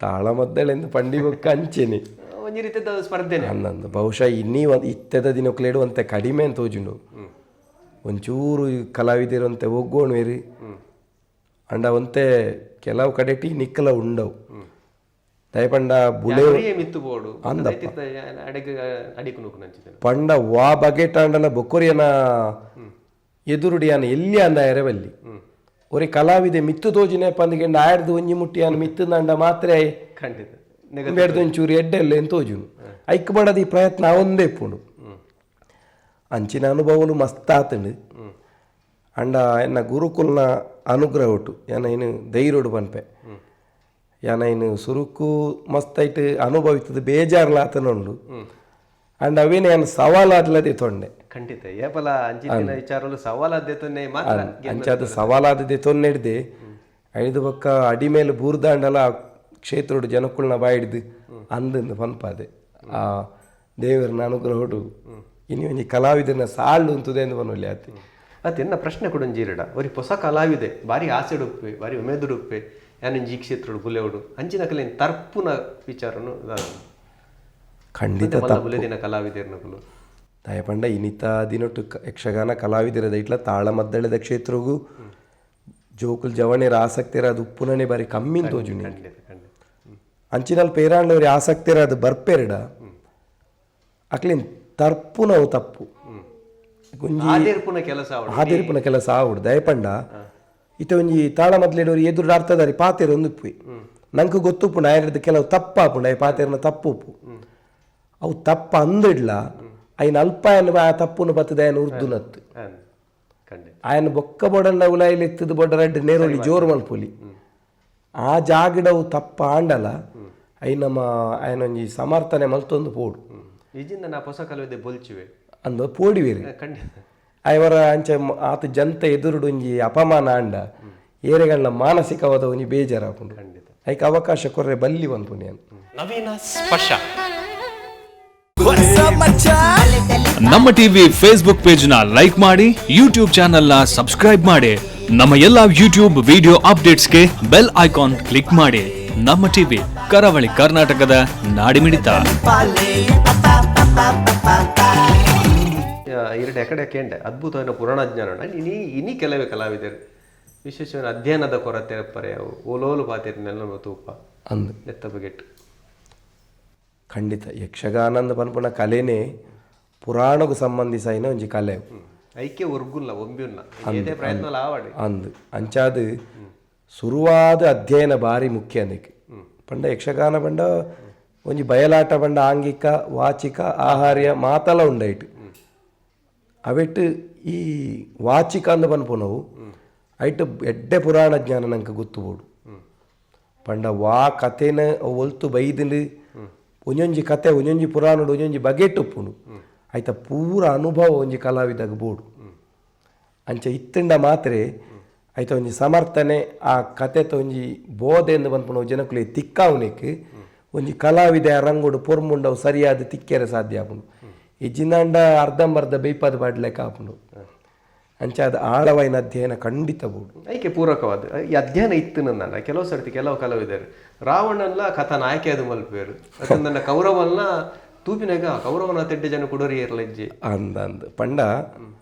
ತಾಳಮದ್ದಳೆಂದು ಪಂಡಿ ಬೊಕ್ಕ ಅಂಚೆನೆ ಒಂಜಿ ರೀತಿಯ ಸ್ಪರ್ಧೆನೆ ಅನ್ನಂದು ಬಹುಶಃ ಇನ್ನೀ ಒಂದು ಇತ್ತೆದ ದಿನಕ್ಲೇಡು ಕಡಿಮೆ ಅಂತ ತೋಜುಂಡು. ಒಂಚೂರು ಕಲಾವಿದರಂತೆ ಒಗ್ಗೋಣು ಇರಿ ಅಂಡ ಒಂತೆ ಕೆಲವು ಕಡೆ ಟೀ ನಿಕ್ಕಲ ಉಂಡವು ದಯಪಂಡ ಬುಲೆ ಪಂಡ ವಾ ಬಗೆಟಾಂಡಲ ಬೊಕ್ಕೊರಿಯನ ಎದುರುಡಿಯಾನ ಎಲ್ಲಿ ಅಂದ ಎರವಲ್ಲಿ ಒರಿ ಕಲಾವಿದೆ ಮಿತ್ತು ತೋಜಿನೆ ಪಂದಿಗೆಂಡ ಆಯ್ದು ಒಂಜಿ ಮುಟ್ಟಿಯಾನ ಮಿತ್ತುಂದಂಡ ಮಾತ್ರ ಖಂಡಿತ ಬೇಡ್ದು ಒಂಚೂರು ಎಡ್ಡೆಲ್ಲ ಏನು ತೋಜುನು ಐಕ್ ಬಡದ ಈ ಪ್ರಯತ್ನ ಒಂದೇ ಇಪ್ಪುಂಡು. ಅಂಚಿನ ಅನುಭವಲು ಮಸ್ತ್ ಆತಂಡು. ಅಂಡ ಎನ್ನ ಗುರುಕುಲ್ನ ಅನುಗ್ರಹ ಉಂಟು ಯಾನ ಇನ್ನು ಧೈರ್ಯಡು ಪನ್ಪೆ ಯಾನ ಇನ್ನು ಸುರುಕು ಮಸ್ತ್ ಐಟ್ ಅನುಭವಿತದ ಬೇಜಾರ್ಲ ಆತನ ಉಂಡು. ಅಂಡ್ ಅವೇನೆ ಯಾನ್ ಸವಾಲಾದ್ಲದೆ ತೊಂಡೆ ಖಂಡಿತ ಏಪಲ ಅಂಚಿನ ವಿಚಾರಲು ಸವಾಲಾದ್ದೆ ತೊನ್ನೆ ಮಾತ್ರ ಅಂಚಾದ ಸವಾಲಾದದೆ ತೊನ್ನೆ ಹಿಡ್ದೆ ಐದು ಪಕ್ಕ ಅಡಿ ಮೇಲೆ ಬೂರ್ದಾಂಡಲ ಕ್ಷೇತ್ರಡು ಜನಕ್ಕುಲ್ನ ಬಾಯಿಡ್ದು ಅಂದಂದು ಪನ್ಪಾದೆ ಆ ದೇವರನ್ನ ಅನುಗ್ರಹಡು ಇನಿ ಒಂಜಿ ಕಲಾವಿದನ ಸಾಳು ಉಂತುದೆ ಎಂದು ಪನೊಲಿ ಆತಿ. ಅತ್ತೆ ಎನ್ನ ಪ್ರಶ್ನೆ ಕೂಡ ಒಂಜಿ ಒರಿ ಹೊಸ ಕಲಾವಿದೆ ಬಾರಿ ಆಸೆಡುಪ್ಪೆ ಬಾರಿ ಉಮೇದುಡುಪ್ಪೆ ಯಾನೊಂಜಿ ಈ ಕ್ಷೇತ್ರಡು ಬುಲೆವುಡು ಅಂಚಿನ ಕಲೆ ತರ್ಪುನ ವಿಚಾರನು ಖಂಡಿತ ಬುಲೆದಿನ ಕಲಾವಿದರ್ನಕುಲು ದಯಪಂಡ ಇನಿತ ದಿನೊಟ್ಟು ಯಕ್ಷಗಾನ ಕಲಾವಿದರದ ಇಟ್ಲ ತಾಳಮದ್ದಳೆದ ಕ್ಷೇತ್ರಗೂ ಜೋಕುಲ್ ಜವಣೆರ ಆಸಕ್ತಿರ ಅದು ಉಪ್ಪುನನೆ ಬಾರಿ ಕಮ್ಮಿ ತೋಜುನಿ. ಅಂಚಿನಲ್ಲಿ ಪೇರಾಂಡ್ಲವ್ರಿ ಆಸಕ್ತಿರ ಅದು ಬರ್ಪೇರಡ ಅಕ್ಲಿನ್ ತರ್ಪುನವು ತಪ್ಪು ಆದೇರ್ಪುನ ಕೆಲಸ ಆದೇರ್ಪುನ ಕೆಲಸ ಆವಡು. ದಯಪಂಡ ಇತ್ತ ಒಂಜಿ ತಾಳ ಮೊದಲೇಡೋರು ಎದುರು ಅರ್ಥದಾರಿ ಪಾತೆರ ಒಂದು ಉಪ್ಪು ನಂಗೆ ಗೊತ್ತುಪ್ಪು ನಾಯರ್ದು ಕೆಲವು ತಪ್ಪಾಪುಂಡು I ಪಾತೆರ್ನ ತಪ್ಪು ಉಪ್ಪು ಅವು ತಪ್ಪ ಅಂದಿಡ್ಲ ಐನ ಅಲ್ಪ ಆ ತಪ್ಪುನು ಬತ್ತದ ಆಯನ ಉರ್ದು ನತ್ತು ಆಯನ ಬೊಕ್ಕ ಬೊಡಂಡ ಉಲಾಯಿಲ್ ಎತ್ತದ ಬೊಡ್ಡ ರಡ್ಡ್ ನೇರೊಲಿ ಜೋರು ಮಲ್ಪೊಲಿ ಆ ಜಾಗಡವು ತಪ್ಪ ಆಂಡಲ I ನಮ್ಮ ಆಯನೊಂಜಿ ಸಮರ್ಥನೆ ಮಲ್ತೊಂದು ಪೋಡು. ಇಜಿಂದ ನಾ ಹೊಸ ಕಲವಿದೆ ಬೊಲ್ಚುವೆ ಅಂದ ಪೋಡಿವೇರಿ ಖಂಡಿತ ಐವರ ಅಂಚೆ ಆತ ಜನತೆ ಎದುರುಡು ಒಂಜಿ ಅಪಮಾನ ಆಂಡ ಏರೆಗಣ್ಣ ಮಾನಸಿಕವಾದ ಒಂಜಿ ಬೇಜಾರಾಪುಂಡು. ಐಕ್ ಅವಕಾಶ ಕೊರ್ರೆ ಬಲ್ಲಿ ಪನ್ಪುನಿ ನವೀನ ಸ್ಪರ್ಶ. ನಮ್ಮ TV Facebook page ನ ಲೈಕ್ ಮಾಡಿ, ಯೂಟ್ಯೂಬ್ ಚಾನೆಲ್ ನ ಸಬ್ಸ್ಕ್ರೈಬ್ ಮಾಡಿ, ನಮ್ಮ ಎಲ್ಲಾ ಯೂಟ್ಯೂಬ್ ವಿಡಿಯೋ ಅಪ್ಡೇಟ್ಸ್ಗೆ bell icon click ಮಾಡಿ. ನಮ್ಮ ಟಿವಿ ಕರಾವಳಿ ಕರ್ನಾಟಕದ ನಾಡಿಮಿಡಿತ. ಎರಡು ಎಕಡೆ ಕೇಂಡೆ ಅದ್ಭುತವಾದ ಪುರಾಣ ಜ್ಞಾನ ಇನಿ ಇನಿ ಕೆಲವೇ ಕಲಾವಿದರು ವಿಶೇಷವಾಗಿ ಅಧ್ಯಯನದ ಕೊರತೆ ಪರೆ ಓಲೋಲು ಪಾತೆರ್ ನೆಲ್ಲ ತೂಪ ಅಂದ್ ನೆತ್ತ ಬಗೆಟ್. ಖಂಡಿತ ಯಕ್ಷಗಾನಂದ ಪನ್ಪುನ ಕಲೆನೇ ಪುರಾಣకు ಸಂಬಂಧಿಸೈನ ಒಂಜಿ ಕಲೆ. ಐಕೆ ಒರ್ಗುಲ್ಲ ಒಂಬಿಯುನ್ನ ಏತೆ ಪ್ರಯತ್ನ ಆವಡ್. ಅಂದ್ ಅಂಚಾದ್ ಸುರುವಾದ ಅಧ್ಯಯನ ಭಾರಿ ಮುಖ್ಯ ಅಂದಕ್ಕೆ. ಪಂಡ ಯಕ್ಷಗಾನ ಪಂಡ ಒಂಜಿ ಬಯಲಾಟ ಪಂಡ ಆಂಗಿಕ ವಾಚಿಕ ಆಹಾರ್ಯ ಮಾತಲ ಉಂಡೈಟ್. ಅವೆಟ್ ಈ ವಾಚಿಕ ಅಂದ್ ಪನ್ಪುನವು ಐಟ್ ಎಡ್ಡೆ ಪುರಾಣ ಜ್ಞಾನ ನಂಗೆ ಗೊತ್ತು ಬೋಡು. ಪಂಡ ವಾ ಕತೆನ ಒಲ್ತು ಬೈದಿಂಡು ಒಂಜೊಂಜಿ ಕತೆ ಒಂಜೊಂಜಿ ಪುರಾಣಡು ಒಂಜೊಂಜಿ ಬಗೆಟ್ ಉಪ್ಪುಂಡು. ಐತ ಪೂರ ಅನುಭವ ಒಂಜಿ ಕಲಾವಿದಾಗ ಬೋಡು. ಅಂಚ ಇತ್ತಂಡ ಮಾತ್ರೆ ಐತ ಒಂಜಿ ಸಮರ್ಥನೆ ಆ ಕತೆತ ಒಂಜಿ ಬೋಧೆಂದು ಪನ್ಪುನ ಜನಕುಲೆ ತಿಕ್ಕಾವುನೆಕ್ ಒಂಜಿ ಕಲಾವಿದ ರಂಗೋಡು ಪೊರ್ಮುಂಡವು ಸರಿಯಾದ ತಿಕ್ಕೆರೆ ಸಾಧ್ಯ ಆಪುಂಡು. ಇಜ್ಜಿಂದಾಂಡ ಅರ್ಧಂಬರ್ಧ ಬೇಯ್ಪಾದ ಪಾಡ್ಲೆಕ್ಕ ಆಪುಂಡು. ಅಂಚ ಅದು ಆಳವಾಯಿನ ಅಧ್ಯಯನ ಖಂಡಿತ ಬೋಡು. ಐಕೆ ಪೂರಕವಾದ ಈ ಅಧ್ಯಯನ ಇತ್ತು ನನ್ನ ಕೆಲವು ಸರ್ತಿ ಕೆಲವು ಕಲಾವಿದರು ರಾವಣನ್ಲ ಕಥಾ ನಾಯಕಿ ಅದು ಮಲ್ಪೇರು ನನ್ನ ಕೌರವನ್ನ ತೂಪಿನಾಗ ಕೌರವನ ತೆಡ್ಡೆ ಜನ ಕುಡೋರಿ ಇರ್ಲಜ್ಜಿ ಅಂದ ಅಂದ್ ಪಂಡ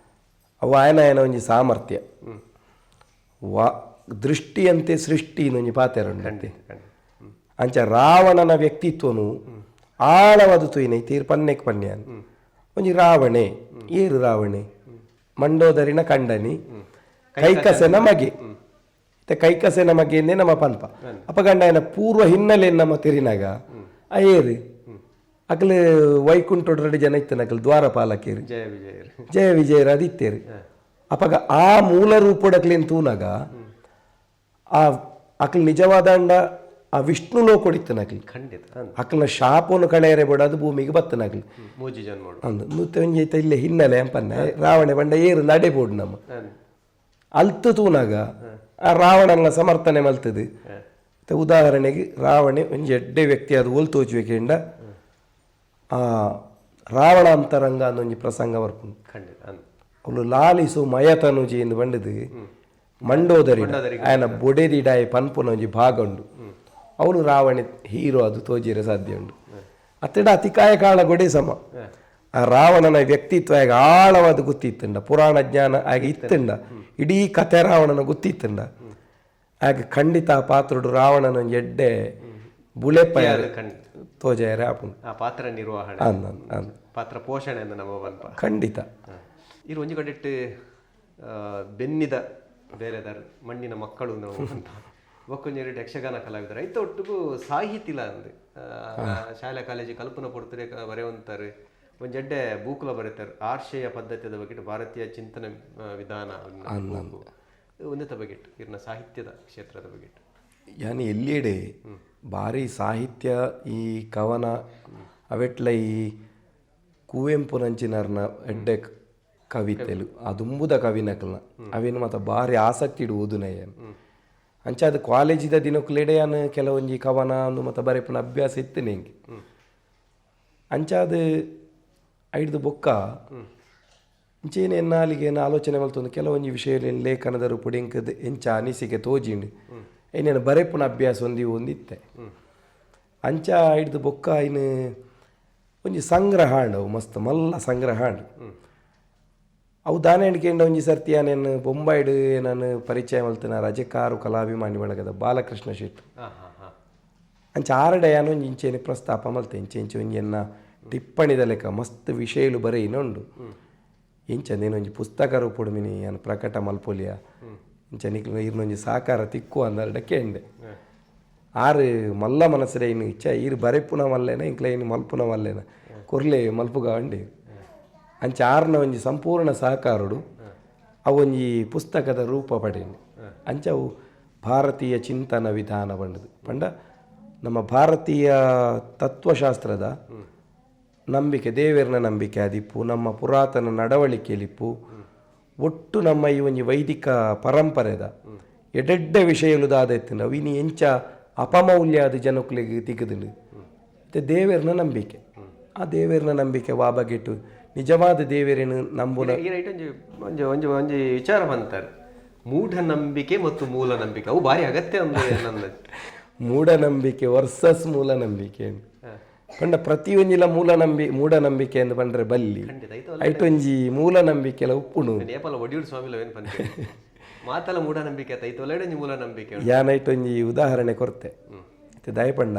ಅವು ಆಯನ ಆಯನ ಒಂಜಿ ಸಾಮರ್ಥ್ಯ ವಾ ದೃಷ್ಟಿಯಂತೆ ಸೃಷ್ಟಿ ಒಂಜಿ ಪಾತೆರ. ಅಂಚ ರಾವಣನ ವ್ಯಕ್ತಿತ್ವನು ಆಳವಾದ ತೂಯಿನ ತೀರ್ ಪನ್ನೆಕ್ ಪನ್ಯಾನ್ ಒಂಜಿ ರಾವಣೆ ಏರು ರಾವಣೆ ಮಂಡೋದರಿನ ಕಂಡನಿ ಕೈಕಸೆನ ಮಗೆ. ಕೈಕಸೆನ ಮಗೆ ಎಂದೇ ನಮ್ಮ ಪನ್ಪ ಅಪ್ಪ ಗಂಡಾಯನ ಪೂರ್ವ ಹಿನ್ನೆಲೆ ನಮ್ಮ ತಿರಿನಾಗ ಆ ಏರು ಅಕಲ್ ವೈಕುಂಠ ರೆಡ್ಡಿ ಜನ ಇತ್ತನ ಅಕಲ್ ದ್ವಾರಪಾಲಕೇರು ಜಯ ವಿಜಯರು ಜಯ ವಿಜಯರ ಅದಿತ್ತೇರು. ಅಪಗ ಆ ಮೂಲ ರೂಪೊಡಕ್ಲೇನ್ ತೂನಾಗ ಆ ಅಕಲ್ ನಿಜವಾದ ಅಂಡ ಆ ವಿಷ್ಣು ಲೋಕೊಡಿತ್ತನ ಅಕಲ್. ಖಂಡಿತ ಅಕಲ್ನ ಶಾಪವನ್ನು ಕಳೆಯರೆ ಬೋಡ ಅದು ಭೂಮಿಗೆ ಬತ್ತನಕಲ್ ಮೂಜಿ ಜನ್ಮಡು ಅಂದು ನೂತೆ ಒಂಜಿ ಐತ ಇಲ್ಲೇ ಹಿನ್ನೆಲೆ ಅಂಪನ್ನೆ ರಾವಣೆ ಬಂಡ ಏರು ನಡೆ ಬೋಡು ನಮ್ಮ ಅಲ್ತು ತೂನಾಗ ಆ ರಾವಣನ ಸಮರ್ಥನೆ ಮಲ್ತದು. ಉದಾಹರಣೆಗೆ ರಾವಣೆ ಒಂಜಿ ಎಡ್ಡೆ ವ್ಯಕ್ತಿ ಅದು ಓಲ್ ತೋಚುವೆಕೆಂಡ ಆ ರಾವಣ ಅಂತರಂಗ ಒಂಜಿ ಪ್ರಸಂಗ ಬರ್ಪುಂಡು. ಖಂಡಿತ ಅವಳು ಲಾಲಿಸು ಮಯತನುಜಿ ಎಂದು ಬಂಡದು ಮಂಡೋದರಿ ಆಯನ ಬೊಡೆದಿಡಾಯ ಪನ್ಪುನ ಒಂಜಿ ಭಾಗ ಉಂಡು. ಅವಳು ರಾವಣೆ ಹೀರೋ ಅದು ತೋಜಿರ ಸಾಧ್ಯ ಉಂಡು. ಅತ್ತಡ ಅತಿಕಾಯ ಕಾಳ ಗೊಡೆ ಸಮ ಆ ರಾವಣನ ವ್ಯಕ್ತಿತ್ವ ಆಗ ಆಳವಾದ ಗೊತ್ತಿತ್ತಂಡ, ಪುರಾಣ ಜ್ಞಾನ ಆಗ ಇತ್ತಂಡ, ಇಡೀ ಕತೆ ರಾವಣನ ಗೊತ್ತಿತ್ತಂಡ ಆಗ ಖಂಡಿತ ಆ ಪಾತ್ರಡು ರಾವಣನ ಒಂಜಿ ಎಡ್ಡೆ ಬುಳೆಪಯ ತೋಜಾಯರೆ ಆಪುಂಡು. ಆ ಪಾತ್ರ ನಿರ್ವಹಣೆ ಅಂದ್ ಅಂದ್ ಪಾತ್ರ ಪೋಷಣೆ ಅಂದ್ ನಮ್ಮ ಪನ್ಪ ಖಂಡಿತ. ಇರು ಒಂಜಿ ಕಡೆಟ್ ಬೆನ್ನಿದ ಬೇರೆದಾರ್ ಮಣ್ಣಿನ ಮಕ್ಕಳು ನಾವು ಅಂತ ಬೊಕ್ಕೊಂಜಿ ಯಕ್ಷಗಾನ ಕಲಾವಿದರು ಐತ ಒಟ್ಟಿಗೂ ಸಾಹಿತಿಲ ಅಂದ್ ಶಾಲೆ ಕಾಲೇಜು ಕಲ್ಪನಾ ಪೊರ್ತುರೆ ಬರೆಯುವಂತಾರೆ ಒಂಜೆಡ್ಡೆ ಬೂಕುಲ ಬರೀತಾರೆ ಆರ್ಷೇಯ ಪದ್ಧತಿಯ ಬಗ್ಗೆ ಭಾರತೀಯ ಚಿಂತನೆ ವಿಧಾನ ಒಂದೇ ಬಗ್ಗೆ ಇರ್ನ ಸಾಹಿತ್ಯದ ಕ್ಷೇತ್ರದ ಬಗ್ಗೆ. ಯಾನಿ ಎಲ್ಲಿಯಡೆ ಭಾರಿ ಸಾಹಿತ್ಯ ಈ ಕವನ ಅವೆಟ್ಲ ಈ ಕುವೆಂಪುನಂಚಿನರ್ನ ಎಡ್ಡೆ ಕವಿತೆಲು ಆ ದುಂಬುದ ಕವಿನಕಲ್ನ ಅವೇನು ಮಾತ ಭಾರಿ ಆಸಕ್ತಿ ಇಡು ಓದುನಯ್ಯನ್. ಅಂಚ ಅದು ಕಾಲೇಜಿದ ದಿನಕ್ಕುಲೆಡೆಯಾನ ಕೆಲವೊಂಜಿ ಕವನ ಅಂದು ಮತ್ತು ಬರೆಪುನ ಅಭ್ಯಾಸ ಇತ್ತು ನಿಂಗೆ. ಅಂಚ ಅದು ಐಡ್ದು ಬೊಕ್ಕ ಇಂಚೇನು ಎನ್ನಾಲಿಗೆ ಏನು ಆಲೋಚನೆ ಮಲ್ತೊಂದು ಕೆಲವೊಂಜಿ ವಿಷಯ ಲೇಖನದ ರೂಪುಡು ಎಂಕದ್ ಎಂಚ ಅನಿಸಿಕೆ ತೋಜಿಂಡು ಏನೇನು ಬರೆಪುನ ಅಭ್ಯಾಸ ಒಂದಿ ಒಂದಿತ್ತೆ. ಅಂಚ ಐಡ್ದು ಬೊಕ್ಕ ಇನ್ನು ಒಂಜಿ ಸಂಗ್ರಹ ಅವು ಮಸ್ತ್ ಮಲ್ಲ ಸಂಗ್ರಹ ಅಂಡ್ ಅವು ದಾನೆ ಎಣ್ಕೆಂಡ ಒಂಜಿ ಸರ್ತಿ ಆನೇನು ಬೊಂಬಾಯ್ಡ್ ನಾನು ಪರಿಚಯ ಮಲ್ತಿನ ರಜಕಾರು ಕಲಾಭಿಮಾನಿ ಬಳಗದ ಬಾಲಕೃಷ್ಣ ಶೆಟ್ಟಿ ಅಂಚ ಆರಡೆ ಯಾನು ಒಂಜಿ ಇಂಚೇನೆ ಪ್ರಸ್ತಾಪ ಮಲ್ತೆ ಇಂಚೆ ಇಂಚೆ ಒಂಜಿ ಎನ್ನ ಟಿಪ್ಪಣಿದ ಲೆಕ್ಕ ಮಸ್ತ್ ವಿಷಯಲು ಬರೆಯಿನ ಉಂಡು. ಇಂಚ ಒಂಜಿ ಪುಸ್ತಕ ರೂಪುಡು ಮಿನಿ ಯಾನ್ ಪ್ರಕಟ ಮಲ್ಪೊಲಿಯ ಇಂಚ ನಿಕ್ಲು ಇರ್ನೊಂಜಿ ಸಾಕಾರ ತಿಕ್ಕು ಅಂದರಡ ಕೇಂಡೆ. ಆರು ಮಲ್ಲ ಮನಸ್ಸರೆ ಇನ್ನು ಇಚ್ಚ ಈರು ಬರೆಪುನ ಮಲ್ಲೇನ ಇಂಕ್ಲ ಇನ್ನು ಮಲ್ಪುನ ಮಲ್ಲೇನ ಕೊರ್ಲೆ ಮಲ್ಪುಗ ಅಂಡಿ. ಅಂಚ ಆರ್ನ ಒಂಜಿ ಸಂಪೂರ್ಣ ಸಹಕಾರುಡು ಅವು ಒಂಜಿ ಪುಸ್ತಕದ ರೂಪ ಪಡೆಂಡು. ಅಂಚ ಅವು ಭಾರತೀಯ ಚಿಂತನ ವಿಧಾನ ಪಂಡದು ಪಂಡ ನಮ್ಮ ಭಾರತೀಯ ತತ್ವಶಾಸ್ತ್ರದ ನಂಬಿಕೆ, ದೇವೆರ್ನ ನಂಬಿಕೆ ಆದಿಪ್ಪು, ನಮ್ಮ ಪುರಾತನ ನಡವಳಿಕೆಲಿಪ್ಪು, ಒಟ್ಟು ನಮ್ಮ ಈ ಒಂಜಿ ವೈದಿಕ ಪರಂಪರೆದ ಎಡೆಡ್ಡೆ ವಿಷಯಲು ದಾದ ಇತ್ತು ಅವು ಇನಿ ಎಂಚ ಅಪಮೌಲ್ಯ ಅದು ಜನಕ್ಕುಲೆಗ್ ತಿಕ್ಕುದುಂಡು. ಮತ್ತೆ ದೇವೆರ್ನ ನಂಬಿಕೆ, ಆ ದೇವೆರ್ನ ನಂಬಿಕೆ ವಾ ಬಗೆಟು ನಿಜವಾದ ದೇವರೇನು ನಂಬುನ. ಈ ರೈಟ್ ಒಂಜಿ ಒಂಜಿ ಒಂಜಿ ಒಂಜಿ ವಿಚಾರ ಬಂತಾರೆ ಮೂಢನಂಬಿಕೆ ಮತ್ತು ಮೂಲ ನಂಬಿಕೆ ಅವು ಭಾರಿ ಅಗತ್ಯ ಒಂದು ನನ್ನ ಮೂಢನಂಬಿಕೆ ವರ್ಸಸ್ ಮೂಲ ನಂಬಿಕೆ ಪಂಡ ಪ್ರತಿಯೊಂಜಿಲ ಮೂಲ ಮೂಢನಂಬಿಕೆ ಎಂದು ಪಂಡ್ರೆ ಬಲ್ಲಿ ಐಟೊಂಜಿ ಮೂಲ ನಂಬಿಕೆ ಎಲ್ಲ ಉಪ್ಪುಂಡು. ನೇಪಾಲ ಒಡಿಯೂರು ಸ್ವಾಮಿ ಮಾತಲ ಮೂಢನಂಬಿಕೆ ಆತ ಐತೊಲೆಡೆ ಮೂಢನಂಬಿಕೆ. ಯಾನೈಟ್ ಒಂಜಿ ಉದಾಹರಣೆ ಕೊರ್ತೆ ಇತ್ತೆ ದಯಪಂಡ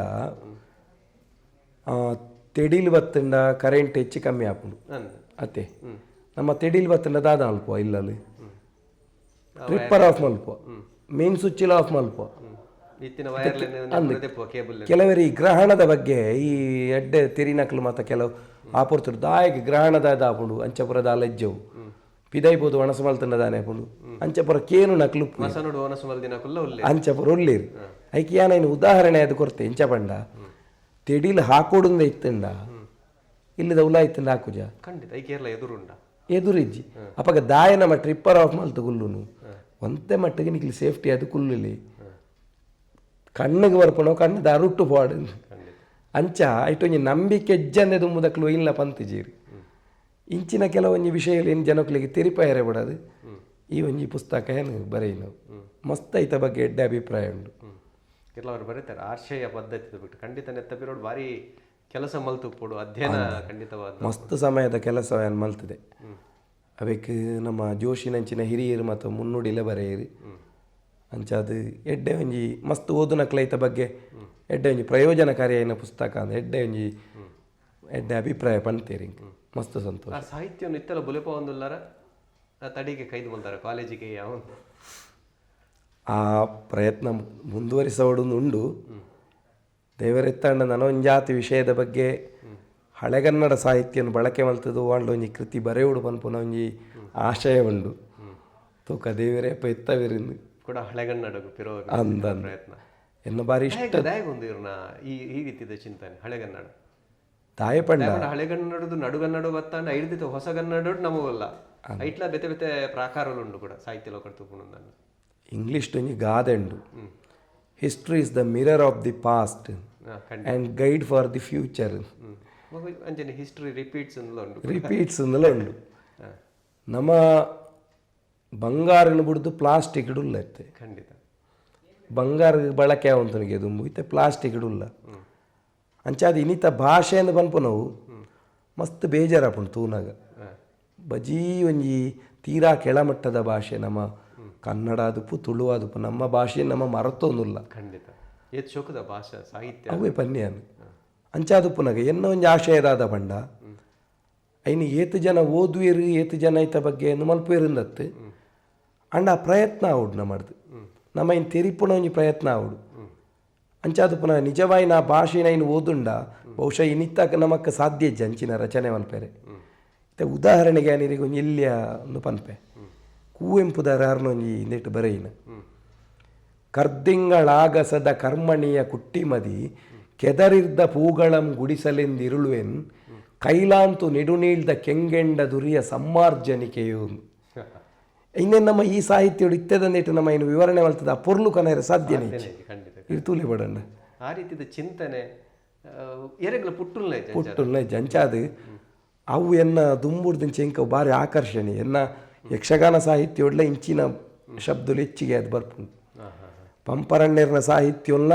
ತೆಡಿಲ್ ಬತ್ತಂಡ ಕರೆಂಟ್ ಹೆಚ್ಚು ಕಮ್ಮಿ ಆಪುಂಡು ಅತ್ತೆ. ನಮ್ಮ ತೆಡಿಲ್ ಬತ್ತಂಡ ದಾದ ಅಲ್ಪ ಇಲ್ಲಲ್ಲಿ ಟ್ರಿಪ್ಪರ್ ಆಫ್ ಮಲ್ಪ, ಮೇನ್ ಸ್ವಿಚ್ಲ ಆಫ್ ಮಲ್ಪ. ಕೆಲವರು ಈ ಗ್ರಹಣದ ಬಗ್ಗೆ ಈ ಎಡ್ಡೆ ತೆರಿನಕ್ಲು ಮಾತ ಕೆಲವು ಆಪುರ್ತುಡು ದಾಯಕ ಗ್ರಹಣದ ದಾಪುಂಡು ಅಂಚಪುರ ದಾಲಜ್ಜವು ಪಿದೈಪೋದು ಒಣಸು ಮಲ್ತಂಡ ದಾನೆ ಆಪುಂಡು ಅಂಚಪುರ ಕೇನು ನಕ್ಲು ಅಂಚಪುರ ಉಳ್ಳೇರು. ಐಕೆ ಯಾನೈನು ಉದಾಹರಣೆ ಅದು ಕೊರ್ತೆ ಇಂಚ ಪಂಡ ತೆಡಿಲ್ ಹಾಕೋಡುಂದ ಇತ್ತಂಡ ಇಲ್ಲದ ಉಲ ಇತ್ತಂಡ ಹಾಕುಜ ಖಂಡಿತ ಐಕೇರ್ಲ ಎದುರುಂಡ ಎದುರಿಜ್ಜಿ. ಅಪಗ ದಾಯ ನಮ್ಮ ಟ್ರಿಪ್ಪರ್ ಆಫ್ ಮಲ್ತು ಕುಲ್ಲುನು ಒಂತೆ ಮಟ್ಟಿಗೆ ನಿಕ್ಲಿ ಸೇಫ್ಟಿ ಅದು ಕುಲ್ಲುಲಿ ಕಣ್ಣಿಗೆ ಬರ್ಪಣೋ ಕಣ್ಣು ದಾರುಟ್ಟು ಪಾಡು ಅಂಚ ಐಟೊಂಜಿ ನಂಬಿಕೆ ಎಜ್ಜಂದೆ ದುಂಬುದಕ್ಲು ಇಲ್ಲ ಪಂತಿಜೀರಿ. ಇಂಚಿನ ಕೆಲವೊಂಜಿ ವಿಷಯಗಳು ಏನು ಜನಕ್ಲಿಗೆ ತೆರಿಪಾಯರೆ ಬಿಡದು ಈ ಒಂಜಿ ಪುಸ್ತಕ ಏನು ಬರೆಯಿನ ಮಸ್ತ್ ಐತ ಬಗ್ಗೆ ಎಡ್ಡೆ ಅಭಿಪ್ರಾಯ ಉಂಟು. ಕೆಲವರು ಬರೀತಾರೆ ಆಶಯ ಪದ್ಧತಿ ಬಿಟ್ಟು ಖಂಡಿತ ನೆತ್ತ ಬಿರೋಡು ಭಾರಿ ಕೆಲಸ ಮಲ್ತುಪ್ಪುಡು ಅಧ್ಯಯನ ಖಂಡಿತವಾದ ಮಸ್ತ್ ಸಮಯದ ಕೆಲಸ ಏನು ಮಲ್ತದೆ ಅವೆಕ್ ನಮ್ಮ ಜೋಶಿನಂಚಿನ ಹಿರಿಯರು ಮತ್ತು ಮುನ್ನುಡಿಲೆ ಬರೆಯಿರಿ ಅಂಚ ಅದು ಎಡ್ಡೆ ಒಂಜಿ ಮಸ್ತ್ ಓದುನಕ್ಲ ಐತ ಬಗ್ಗೆ ಎಡ್ಡೆ ಒಂಜಿ ಪ್ರಯೋಜನಕಾರಿ ಪುಸ್ತಕ ಅಂದ್ ಎಡ್ಡೆ ಒಂಜಿ ಎಡ್ಡೆ ಅಭಿಪ್ರಾಯ ಪಂತೇರಿ ಮಸ್ತ್ ಸಂತೋಷ. ಆ ಸಾಹಿತ್ಯವನ್ನು ಇತ್ತಲ್ಲ ಬುಲೆಪ ಒಂದುಲ್ಲಾರ ತಡಿಗೆ ಕೈದು ಬಂದಾರ ಕಾಲೇಜಿಗೆ ಯಾವ ಆ ಪ್ರಯತ್ನ ಮುಂದುವರಿಸೋಡು ಉಂಡು. ದೇವರೆತ್ತಂಡ ನನೊಂಜಾತಿ ವಿಷಯದ ಬಗ್ಗೆ ಹಳೆಗನ್ನಡ ಸಾಹಿತ್ಯವನ್ನು ಬಳಕೆ ಮಲ್ತದು ವಾಂಡ ಒಂಜಿ ಕೃತಿ ಬರೆಯುಡು ಪನ್ಪುನ ಒಂಜಿ ಆಶಯ ಉಂಡು. ತೂಕ ದೇವರೇ ಎತ್ತವಿರಿಂದು ಕೂಡ ಹಳೆಗನ್ನಡಗು ಅಂದ ಪ್ರಯತ್ನ ಎನ್ನ ಬಾರಿ ಇಷ್ಟ ಒಂದು ಇವ್ರನ್ನ ಈ ಈ ರೀತಿಯ ಚಿಂತನೆ ಹಳೆಗನ್ನಡ ತಾಯಪಂಡ ಹಳೆಗನ್ನಡದು ನಡುಗನ್ನಡ ಬತ್ತಾಂಡ ಐಡ್ದಿತ್ತು ಹೊಸಗನ್ನಡ ನಮಗಲ್ಲ ಐಟ್ಲ ಬೆತೆ ಬೆತೆ ಪ್ರಾಕಾರಗಳು ಉಂಡು ಕೂಡ ಸಾಹಿತ್ಯ ಲೋಕ ತೂಪುಂಡು. ಇಂಗ್ಲೀಷ್ ಒಂಜಿ ಗಾದೆ ಉಂಡು, history is the mirror of the past and guide for the future. ಅಂಚನೆ ಹಿಸ್ಟ್ರಿ ರಿಪೀಟ್ಸ್ ಉಂಡು ರಿಪೀಟ್ಸ್ ಅಂದಲ ಉಂಡು. ನಮ್ಮ ಬಂಗಾರನ ಬಿಡ್ದು ಪ್ಲಾಸ್ಟಿಕ್ ಉಲ್ಲ ಇತ್ತೆ ಖಂಡಿತ ಬಂಗಾರ ಬಳಕೆ ಆವಂತನಿಗೆ ದುಂಬು ಇತ್ತೆ ಪ್ಲಾಸ್ಟಿಕ್ ಉಲ್ಲ. ಅಂಚಾದ ಇನ್ನಿತ ಭಾಷೆಯನ್ನು ಪನ್ಪುನವು ಮಸ್ತ್ ಬೇಜಾರಾಪುಂಡು ತೂನಾಗ. ಬಜೀ ಒಂಜಿ ತೀರಾ ಕೆಳಮಟ್ಟದ ಭಾಷೆ ನಮ್ಮ ಕನ್ನಡ ಆದುಪ್ಪು ತುಳು ಆದುಪ್ಪು ನಮ್ಮ ಭಾಷೆ ನಮ್ಮ ಮರತೊಂದುಲ್ಲ ಖಂಡಿತ ಏತ್ ಶೋಕದ ಭಾಷೆ ಸಾಹಿತ್ಯ ಅವೇ ಪನ್ಯಾನು ಅಂಚಾದುಪ್ಪುನಾಗ ಎನ್ನ ಒಂಜಿ ಆಶಯದಾದ ಪಂಡ ಐನು ಏತು ಜನ ಓದುವೇರು ಏತು ಜನ ಐತ ಬಗ್ಗೆ ಮಲ್ಪುವೇರಿಂದತ್ತು ಅಂಡ ಆ ಪ್ರಯತ್ನ ಆವುಡು ನಮ್ಮದು ನಮ್ಮ ಇನ್ ತೆರಿಪುಣ ಒಂಜಿ ಪ್ರಯತ್ನ ಆವುಡು. ಅಂಚಾದು ಪುನಃ ನಿಜವಾಯಿನ ಆ ಭಾಷೆನ ಇನ್ನು ಓದುಂಡ ಬಹುಶಃ ಇನ್ನಿತ್ತ ನಮಕ್ ಸಾಧ್ಯ ಇಜ್ಜಿ ಅಂಚಿನ ರಚನೆ ಮಲ್ಪೆರೆ. ಇತ್ತೆ ಉದಾಹರಣೆಗೆ ಆನಿರಿಗೆ ಒಂಜಿ ಎಲ್ಲಿಯ ಒಂದು ಪನ್ಪೆ ಕುವೆಂಪುದಾರ ಒಂಜಿ ಇಂದೆಟ್ ಬರೆಯಿನ ಕರ್ದಿಂಗಳಾಗಸದ ಕರ್ಮಣಿಯ ಕುಟ್ಟಿಮದಿ ಕೆದರಿರ್ದ ಪೂಗಳಂ ಗುಡಿಸಲೆಂದಿರುಳುವೆನ್ ಕೈಲಾಂತು ನೆಡುನೀಳ್ದ ಕೆಂಗೆಂಡ ದುರಿಯ ಸಮ್ಮಾರ್ಜನಿಕೆಯು. ಇನ್ನೇನು ನಮ್ಮ ಈ ಸಾಹಿತ್ಯ ಇತ್ತೆದಂದಿಟ್ಟು ನಮ್ಮ ಇನ್ನು ವಿವರಣೆ ಮಲ್ತದ ಆ ಪೊರ್ಲು ಕನರೆ ಸಾಧ್ಯನೇ ಇರ್ತೂಲಿ ಬಡಂಡ ಆ ರೀತಿಯ ಚಿಂತನೆ ಎರೆಗ್ಲ ಪುಟ್ಟುಲ್ಲ ಪುಟ್ಟುಲ್ಲ ಜಂಚಾದು ಅವು ಎನ್ನ ದುಂಬುಡ್ದಿಂಚ ಇಂಕ ಭಾರಿ ಆಕರ್ಷಣೆ. ಎನ್ನ ಯಕ್ಷಗಾನ ಸಾಹಿತ್ಯ ಒಳ್ಳೆ ಇಂಚಿನ ಶಬ್ದలు ಹೆಚ್ಚಿಗೆ ಅದು ಬರ್ಪುಂಡು. ಪಂಪರಣ್ಣರ್ನ ಸಾಹಿತ್ಯವನ್ನ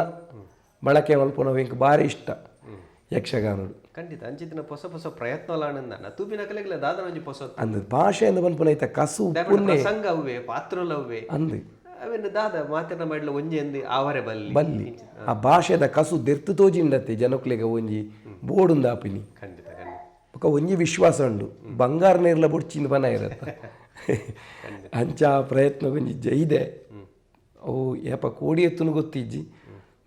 ಬಳಕೆ ಮಲ್ಪುನವು ಇಂಕ ಭಾರಿ ಇಷ್ಟ ಯಕ್ಷಗಾನಡು. ಖಂಡಿತ ಅಂಚಿತ್ತಿನ ಹೊಸ ಹೊಸ ಪ್ರಯತ್ನ ಲಾಣಂದ ತೂಪಿನ ಕಲೆಗಳ ದಾದನ ಒಂಜಿ ಹೊಸ ಅಂದ್ ಭಾಷೆ ಅಂದ್ ಪನ್ಪುನ ಐತ ಕಸು ಪ್ರಸಂಗ ಅವ್ವೆ ಪಾತ್ರಲ ಅವ್ವೆ ಅಂದ್ ಅವೆನ್ನ ದಾದ ಮಾತಿನ ಮಾಡಲ ಒಂಜಿ ಅಂದ್ ಆವರೆ ಬಲ್ಲಿ ಬಲ್ಲಿ ಆ ಭಾಷೆದ ಕಸು ದೆರ್ತು ತೋಜಿಂಡತ್ತೆ ಜನಕ್ಲೆಗ ಒಂಜಿ ಬೋಡುಂದ ಆಪಿನಿ. ಖಂಡಿತ ಖಂಡಿತ ಬೊಕ ಒಂಜಿ ವಿಶ್ವಾಸ ಉಂಡು ಬಂಗಾರ ನೇರ್ಲ ಬೊಡ್ಚಿಂದ ಬನ ಇರತ್ತ ಅಂಚ ಆ ಪ್ರಯತ್ನ ಒಂಜಿ ಜೈದೆ ಅವು ಏಪ ಕೋಡಿ ಎತ್ತುನು ಗೊತ್ತಿಜ್ಜಿ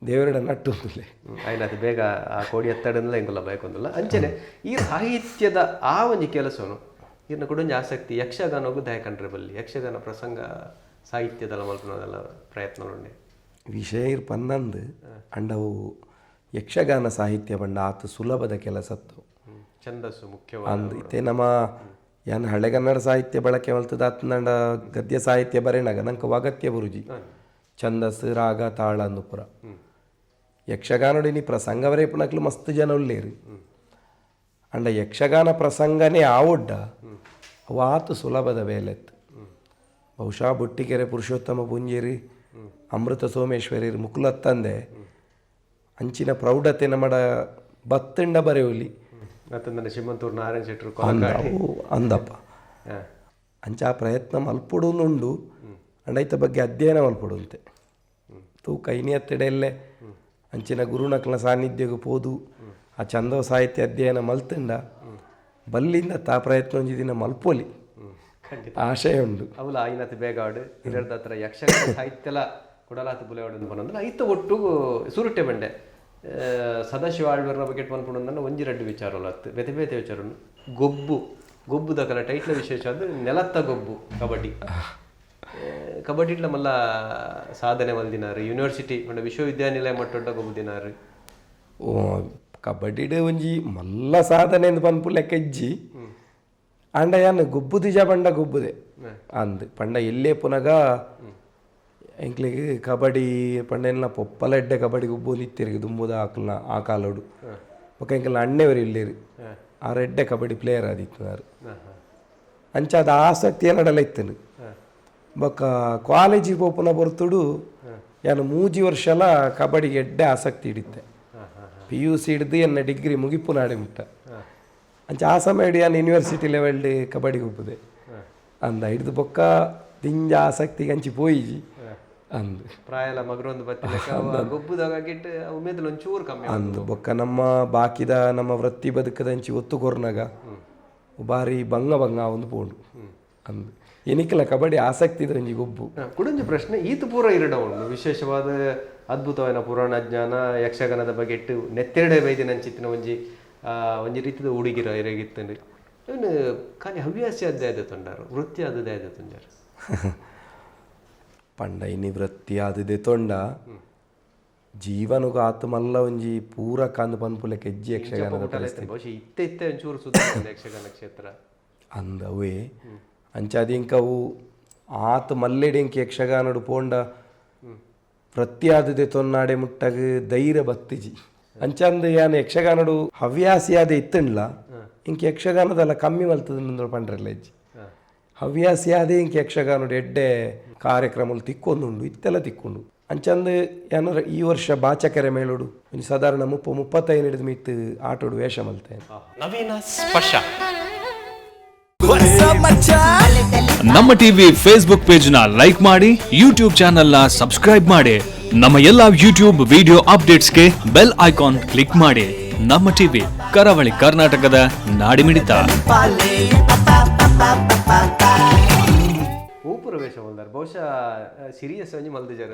ದೇವರಡ ನಟ್ಟು ಆಯ್ತು ಬೇಗ ಆ ಕೋಡಿ ಎತ್ತಡನ್ಲ ಎಂಗುಲ ಬಯಕೊಂದಿಲ್ಲ. ಅಂಚನೆ ಈ ಸಾಹಿತ್ಯದ ಆ ಒಂಜಿ ಕೆಲಸನು ಇರ್ನ ಕೂಡ ಒಂಜಿ ಆಸಕ್ತಿ ಯಕ್ಷಗಾನಗೂ ದಯ ಕಂಡ್ರೆ ಬಲ್ಲಿ ಯಕ್ಷಗಾನ ಪ್ರಸಂಗ ಸಾಹಿತ್ಯದಲ್ಲ ಮಲ್ಪನದೆಲ್ಲ ಪ್ರಯತ್ನ ಉಂಡೆ ವಿಷಯ ಇರ್ ಪನ್ನಂದು ಅಂಡವು ಯಕ್ಷಗಾನ ಸಾಹಿತ್ಯ ಪಂಡ ಆತ ಸುಲಭದ ಕೆಲಸತ್ತು ಛಂದಸ್ಸು ಮುಖ್ಯವಾದ ಅಂದ್ ಇತ್ತೆ ನಮ್ಮ ಯಾನ್ ಹಳೆಗನ್ನಡ ಸಾಹಿತ್ಯ ಬಳಕೆ ಮಲ್ತದ ಆತ್ನಂಡ ಗದ್ಯ ಸಾಹಿತ್ಯ ಬರೆನಾಗ ನಂಗೆ ಅಗತ್ಯ ಬುರುಜಿ ಛಂದಸ್ಸು ರಾಗ ತಾಳ ಅಂದು ಪುರ. ಯಕ್ಷಗಾನೋಡಿ ನೀ ಪ್ರಸಂಗ ಬರೆಪುನಕ್ಲು ಮಸ್ತ್ ಜನ ಉಳ್ಳೇರು ಅಂಡ ಯಕ್ಷಗಾನ ಪ್ರಸಂಗನೇ ಆವೊಡ್ಡ ಅವು ಆತು ಸುಲಭದ ಬೇಲೆತ್ತು. ಬಹುಶಃ ಬುಟ್ಟಿಕೆರೆ ಪುರುಷೋತ್ತಮ ಪುಂಜೇರಿ ಅಮೃತ ಸೋಮೇಶ್ವರಿ ಮುಕುಲತ್ತಂದೆ ಅಂಚಿನ ಪ್ರೌಢತೆ ನಮ್ಮಡ ಬತ್ತಂಡ ಬರೆಯುಲಿ ಮತ್ತಂದ್ರೆ ಶಿಮಂತೂರು ನಾರಾಯಣ ಶೆಟ್ಟರು ಅಂದ ಅವು ಅಂದಪ್ಪ. ಅಂಚ ಆ ಪ್ರಯತ್ನ ಮಲ್ಪೊಡುಂಡು. ಅಂಡ ಐತ ಬಗ್ಗೆ ಅಧ್ಯಯನ ಮಲ್ಪಡುಂತೆ ತೂಕ ಇನಿಯತ್ತೆಡೆಲ್ಲೇ ಅಂಚಿನ ಗುರುನಕ್ಲ ಸಾನ್ನಿಧ್ಯಗ್ ಪೋದು ಆ ಚಂದೋ ಸಾಹಿತ್ಯ ಅಧ್ಯಯನ ಮಲ್ತುಂಡ ಬಲ್ಲಿಂದ ತಾ ಪ್ರಯತ್ನ ಒಂಜಿ ದಿನ ಮಲ್ಪೊಲಿ ಆಶಯ ಉಂಡು. ಅವಲ ಆಯಿನತ್ ಬೇಗಾಡು ಹಿರಡ್ದ ಹತ್ರ ಯಕ್ಷಗಾನ ಸಾಹಿತ್ಯಲ ಕುಡಲಾತ ಬುಲೆವಾಡು ಪನೊಂದು ಐತ ಒಟ್ಟು ಸುರುಟೆ ಬಂಡೆ ಸದಾಶಿವ ಆಳ್ವರ್ನ ಬಗ್ಗೆ ಪನ್ಪುಂಡು ಒಂಜಿ ರಡ್ಡು ವಿಚಾರ ಅತ್ತು ಬೇತೆ ಬೇತೆ ವಿಚಾರ ಉಂಡು. ಗೊಬ್ಬು ಗೊಬ್ಬುದಕಲ ಟೈಟ್ಲ ವಿಶೇಷ ಅದು ನೆಲತ್ತ ಗೊಬ್ಬು ಕಬಡ್ಡಿ. ಕಬಡ್ಡಿ ಮಲ್ಲ ಸಾಧನೆ ಮಲ್ದಿನಾರು ಯೂನಿವರ್ಸಿಟಿ ಪಂಡ ವಿಶ್ವವಿದ್ಯಾನಿಲಯ ಮಟ್ಟೊಡ್ಡ ಗೊಬ್ಬುದಿನಾರು. ಓ ಕಬಡ್ಡಿಡ್ ಒಂಜಿ ಮಲ್ಲ ಸಾಧನೆ ಎಂದು ಪನ್ಪು ಲೆಕ್ಕ ಇಜ್ಜಿ ಆಂಡ ಯಾನ್ ಗೊಬ್ಬುದಿಜ ಪಂಡ ಗೊಬ್ಬುದೆ ಅಂದ್ ಪಂಡ ಎಲ್ಲೇ ಪುನಗ ಎಂಕ್ಲೆಗ್ ಕಬಡ್ಡಿ ಪಂಡ ಎನ್ನ ಪೊಪ್ಪಲ ಎಡ್ಡೆ ಕಬಡ್ಡಿ ಗೊಬ್ಬೊಂದು ಇತ್ತೆರ್ ದುಂಬುದ ಆಕಲ್ನ ಆ ಕಾಲೋಡು. ಬೊಕ ಎಂಕಲ್ನ ಅಣ್ಣೆವರು ಇಲ್ಲೇರು ಆರ್ ಎಡ್ಡೆ ಕಬಡ್ಡಿ ಪ್ಲೇಯರ್ ಆದಿತ್ತಿನಾರ್. ಅಂಚಾದ ಆಸಕ್ತಿ ಎನ್ನಡಲ ಇತ್ತನು. ಬೊಕ ಕಾಲೇಜಿಗೆ ಪೋಪುನ ಪೊರ್ತುಡು ಯಾನ್ ಮೂಜಿ ವರ್ಷಲ ಕಬಡ್ಡಿಗೆ ಎಡ್ಡೆ ಆಸಕ್ತಿ ಹಿಡಿತೆ. ಪಿ ಯು ಸಿ ಹಿಡ್ದು ಎನ್ನ ಡಿಗ್ರಿ ಮುಗಿಪು ನಾಡೆ ಮುಟ್ಟ. ಅಂಚ ಆ ಸಮಯ ಯಾನ್ ಯೂನಿವರ್ಸಿಟಿ ಲೆವೆಲ್ ಕಬಡ್ಡಿ ಗೊಬ್ಬುದೆ ಅಂದ ಹಿಡ್ದು ಬೊಕ್ಕ ದಿಂಜ ಆಸಕ್ತಿಗೆ ಅಂಚಿ ಪೋಯಿಜಿ ಅಂದ್ ಪ್ರಾಯಲ ಮಗರೊಂದು ಬತ್ತಿಲೆಕ್ಕ ಗೊಬ್ಬುದಾಗ ಗಿಟ್ಟು ಉಮೇದಲ್ ಒಂಚೂರು ಕಮ್ಮಿ ಅಂದ್ ಬೊಕ್ಕ ನಮ್ಮ ಬಾಕಿದ ನಮ್ಮ ವೃತ್ತಿ ಬದುಕದ ಅಂಚಿ ಒತ್ತು ಕೊರ್ನಾಗ ಬಾರಿ ಬಂಗ ಬಂಗ ಒಂದು ಪೋಂಡು ಅಂದ್ ಎನಿಕಲ ಕಬಡ್ಡಿ ಆಸಕ್ತಿ ಇದೆ ಒಂಜಿ ಗೊಬ್ಬು. ಕುಡೊಂಜಿ ಪ್ರಶ್ನೆ ಈತ ಪೂರ ಇರಡ ಉಂಡು ವಿಶೇಷವಾದ ಅದ್ಭುತವಾದ ಪುರಾಣ ಜ್ಞಾನ ಯಕ್ಷಗಾನದ ಬಗ್ಗೆ ಇಟ್ಟು ನೆತ್ತೆರಡೆ ಬೈದಿನ ಅಂಚಿತ್ತಿನ ಒಂಜಿ ಒಂಜಿ ರೀತಿದ ಹುಡುಗಿರ ಇರಗಿತ್ತಂಡು ಇವನು ಖಾಲಿ ಹವ್ಯಾಸಿ ಅಧ್ಯಾಯದ ತೊಂಡಾರು ವೃತ್ತಿ ಆದ ತೊಂಜಾರು. ಪಂಡ ಇನಿ ವೃತ್ತಿ ಆದದೆ ತೊಂಡ ಜೀವನಗೂ ಆತ ಮಲ್ಲ ಒಂಜಿ ಪೂರಕ ಅಂದ್ ಪನ್ಪುಲೆಕ್ಕ ಹೆಜ್ಜೆ ಯಕ್ಷಗಾನದ ಪರಿಸ್ಥಿತಿ. ಬಹುಶಃ ಇತ್ತೆ ಇತ್ತೆ ಒಂಚೂರು ಸುಧಾರಿಸಿದೆ ಯಕ್ಷಗಾನ ಕ್ಷೇತ್ರ ಅಂದ್ ಅವೇ ಅಂಚಾದ ಇಂಕವು ಆತ ಮಲ್ಲೆಡೆ ಇಂಕ ಯಕ್ಷಗಾನಡು ಪೋಂಡ ವೃತ್ತಿ ಆದದೆ ತೊನ್ನಾಡೆ ಮುಟ್ಟಗ ಧೈರ್ಯ ಬತ್ತಿಜಿ. ಅಂಚಂದ ಯಾನ್ ಯಕ್ಷಗಾನಡು ಹವ್ಯಾಸಿಯಾದ ಇತ್ತಂಡ್ಲ ಇಂಕ ಯಕ್ಷಗಾನದಲ್ಲ ಕಮ್ಮಿ ಮಲ್ತದ ಪಂಡ್ರಲ್ಲ ಹೆಜ್ಜಿ ಹವ್ಯಾಸಿಯಾದೆ ಇಂಕ ಯಕ್ಷಗಾನಡು ಎಡ್ಡೆ ಕಾರ್ಯಕ್ರಮలు ತಿಕ್ಕೊಂದುಂಡು ಇತ್ತೆಲ್ಲ ತಿಕ್ಕೊಂಡು. ಅಂಚಂದು ಯಾನ ಈ ವರ್ಷ ಬಾಚಕೆರೆ ಮೇಲೋಡು ಒಂಜಿ ಸಾಧಾರಣ 30-35 ಹಿಡಿದು ಮಿತ್ತು ಆಟೋಡು ವೇಷ ಮಲ್ತೆ. ನವೀನ ಸ್ಪರ್ಶ ನಮ್ಮ ಟಿವಿ ಫೇಸ್ಬುಕ್ ಪೇಜ್ ನ ಲೈಕ್ ಮಾಡಿ, ಯೂಟ್ಯೂಬ್ ಚಾನೆಲ್ ನ ಸಬ್ಸ್ಕ್ರೈಬ್ ಮಾಡಿ, ನಮ್ಮ ಎಲ್ಲಾ ಯೂಟ್ಯೂಬ್ ವಿಡಿಯೋ ಅಪ್ಡೇಟ್ಸ್ಗೆ ಬೆಲ್ ಐಕಾನ್ ಕ್ಲಿಕ್ ಮಾಡಿ. ನಮ್ಮ ಟಿವಿ, ಕರಾವಳಿ ಕರ್ನಾಟಕದ ನಾಡಿಮಿಡಿತ. ಊಪುರ ವೇಷ ಮಲ್ದಾರ್ ಬಹುಶಃ ಸೀರಿಯಸ್ ಒಂಜಿ ಮಲ್ದಿಜಾರ.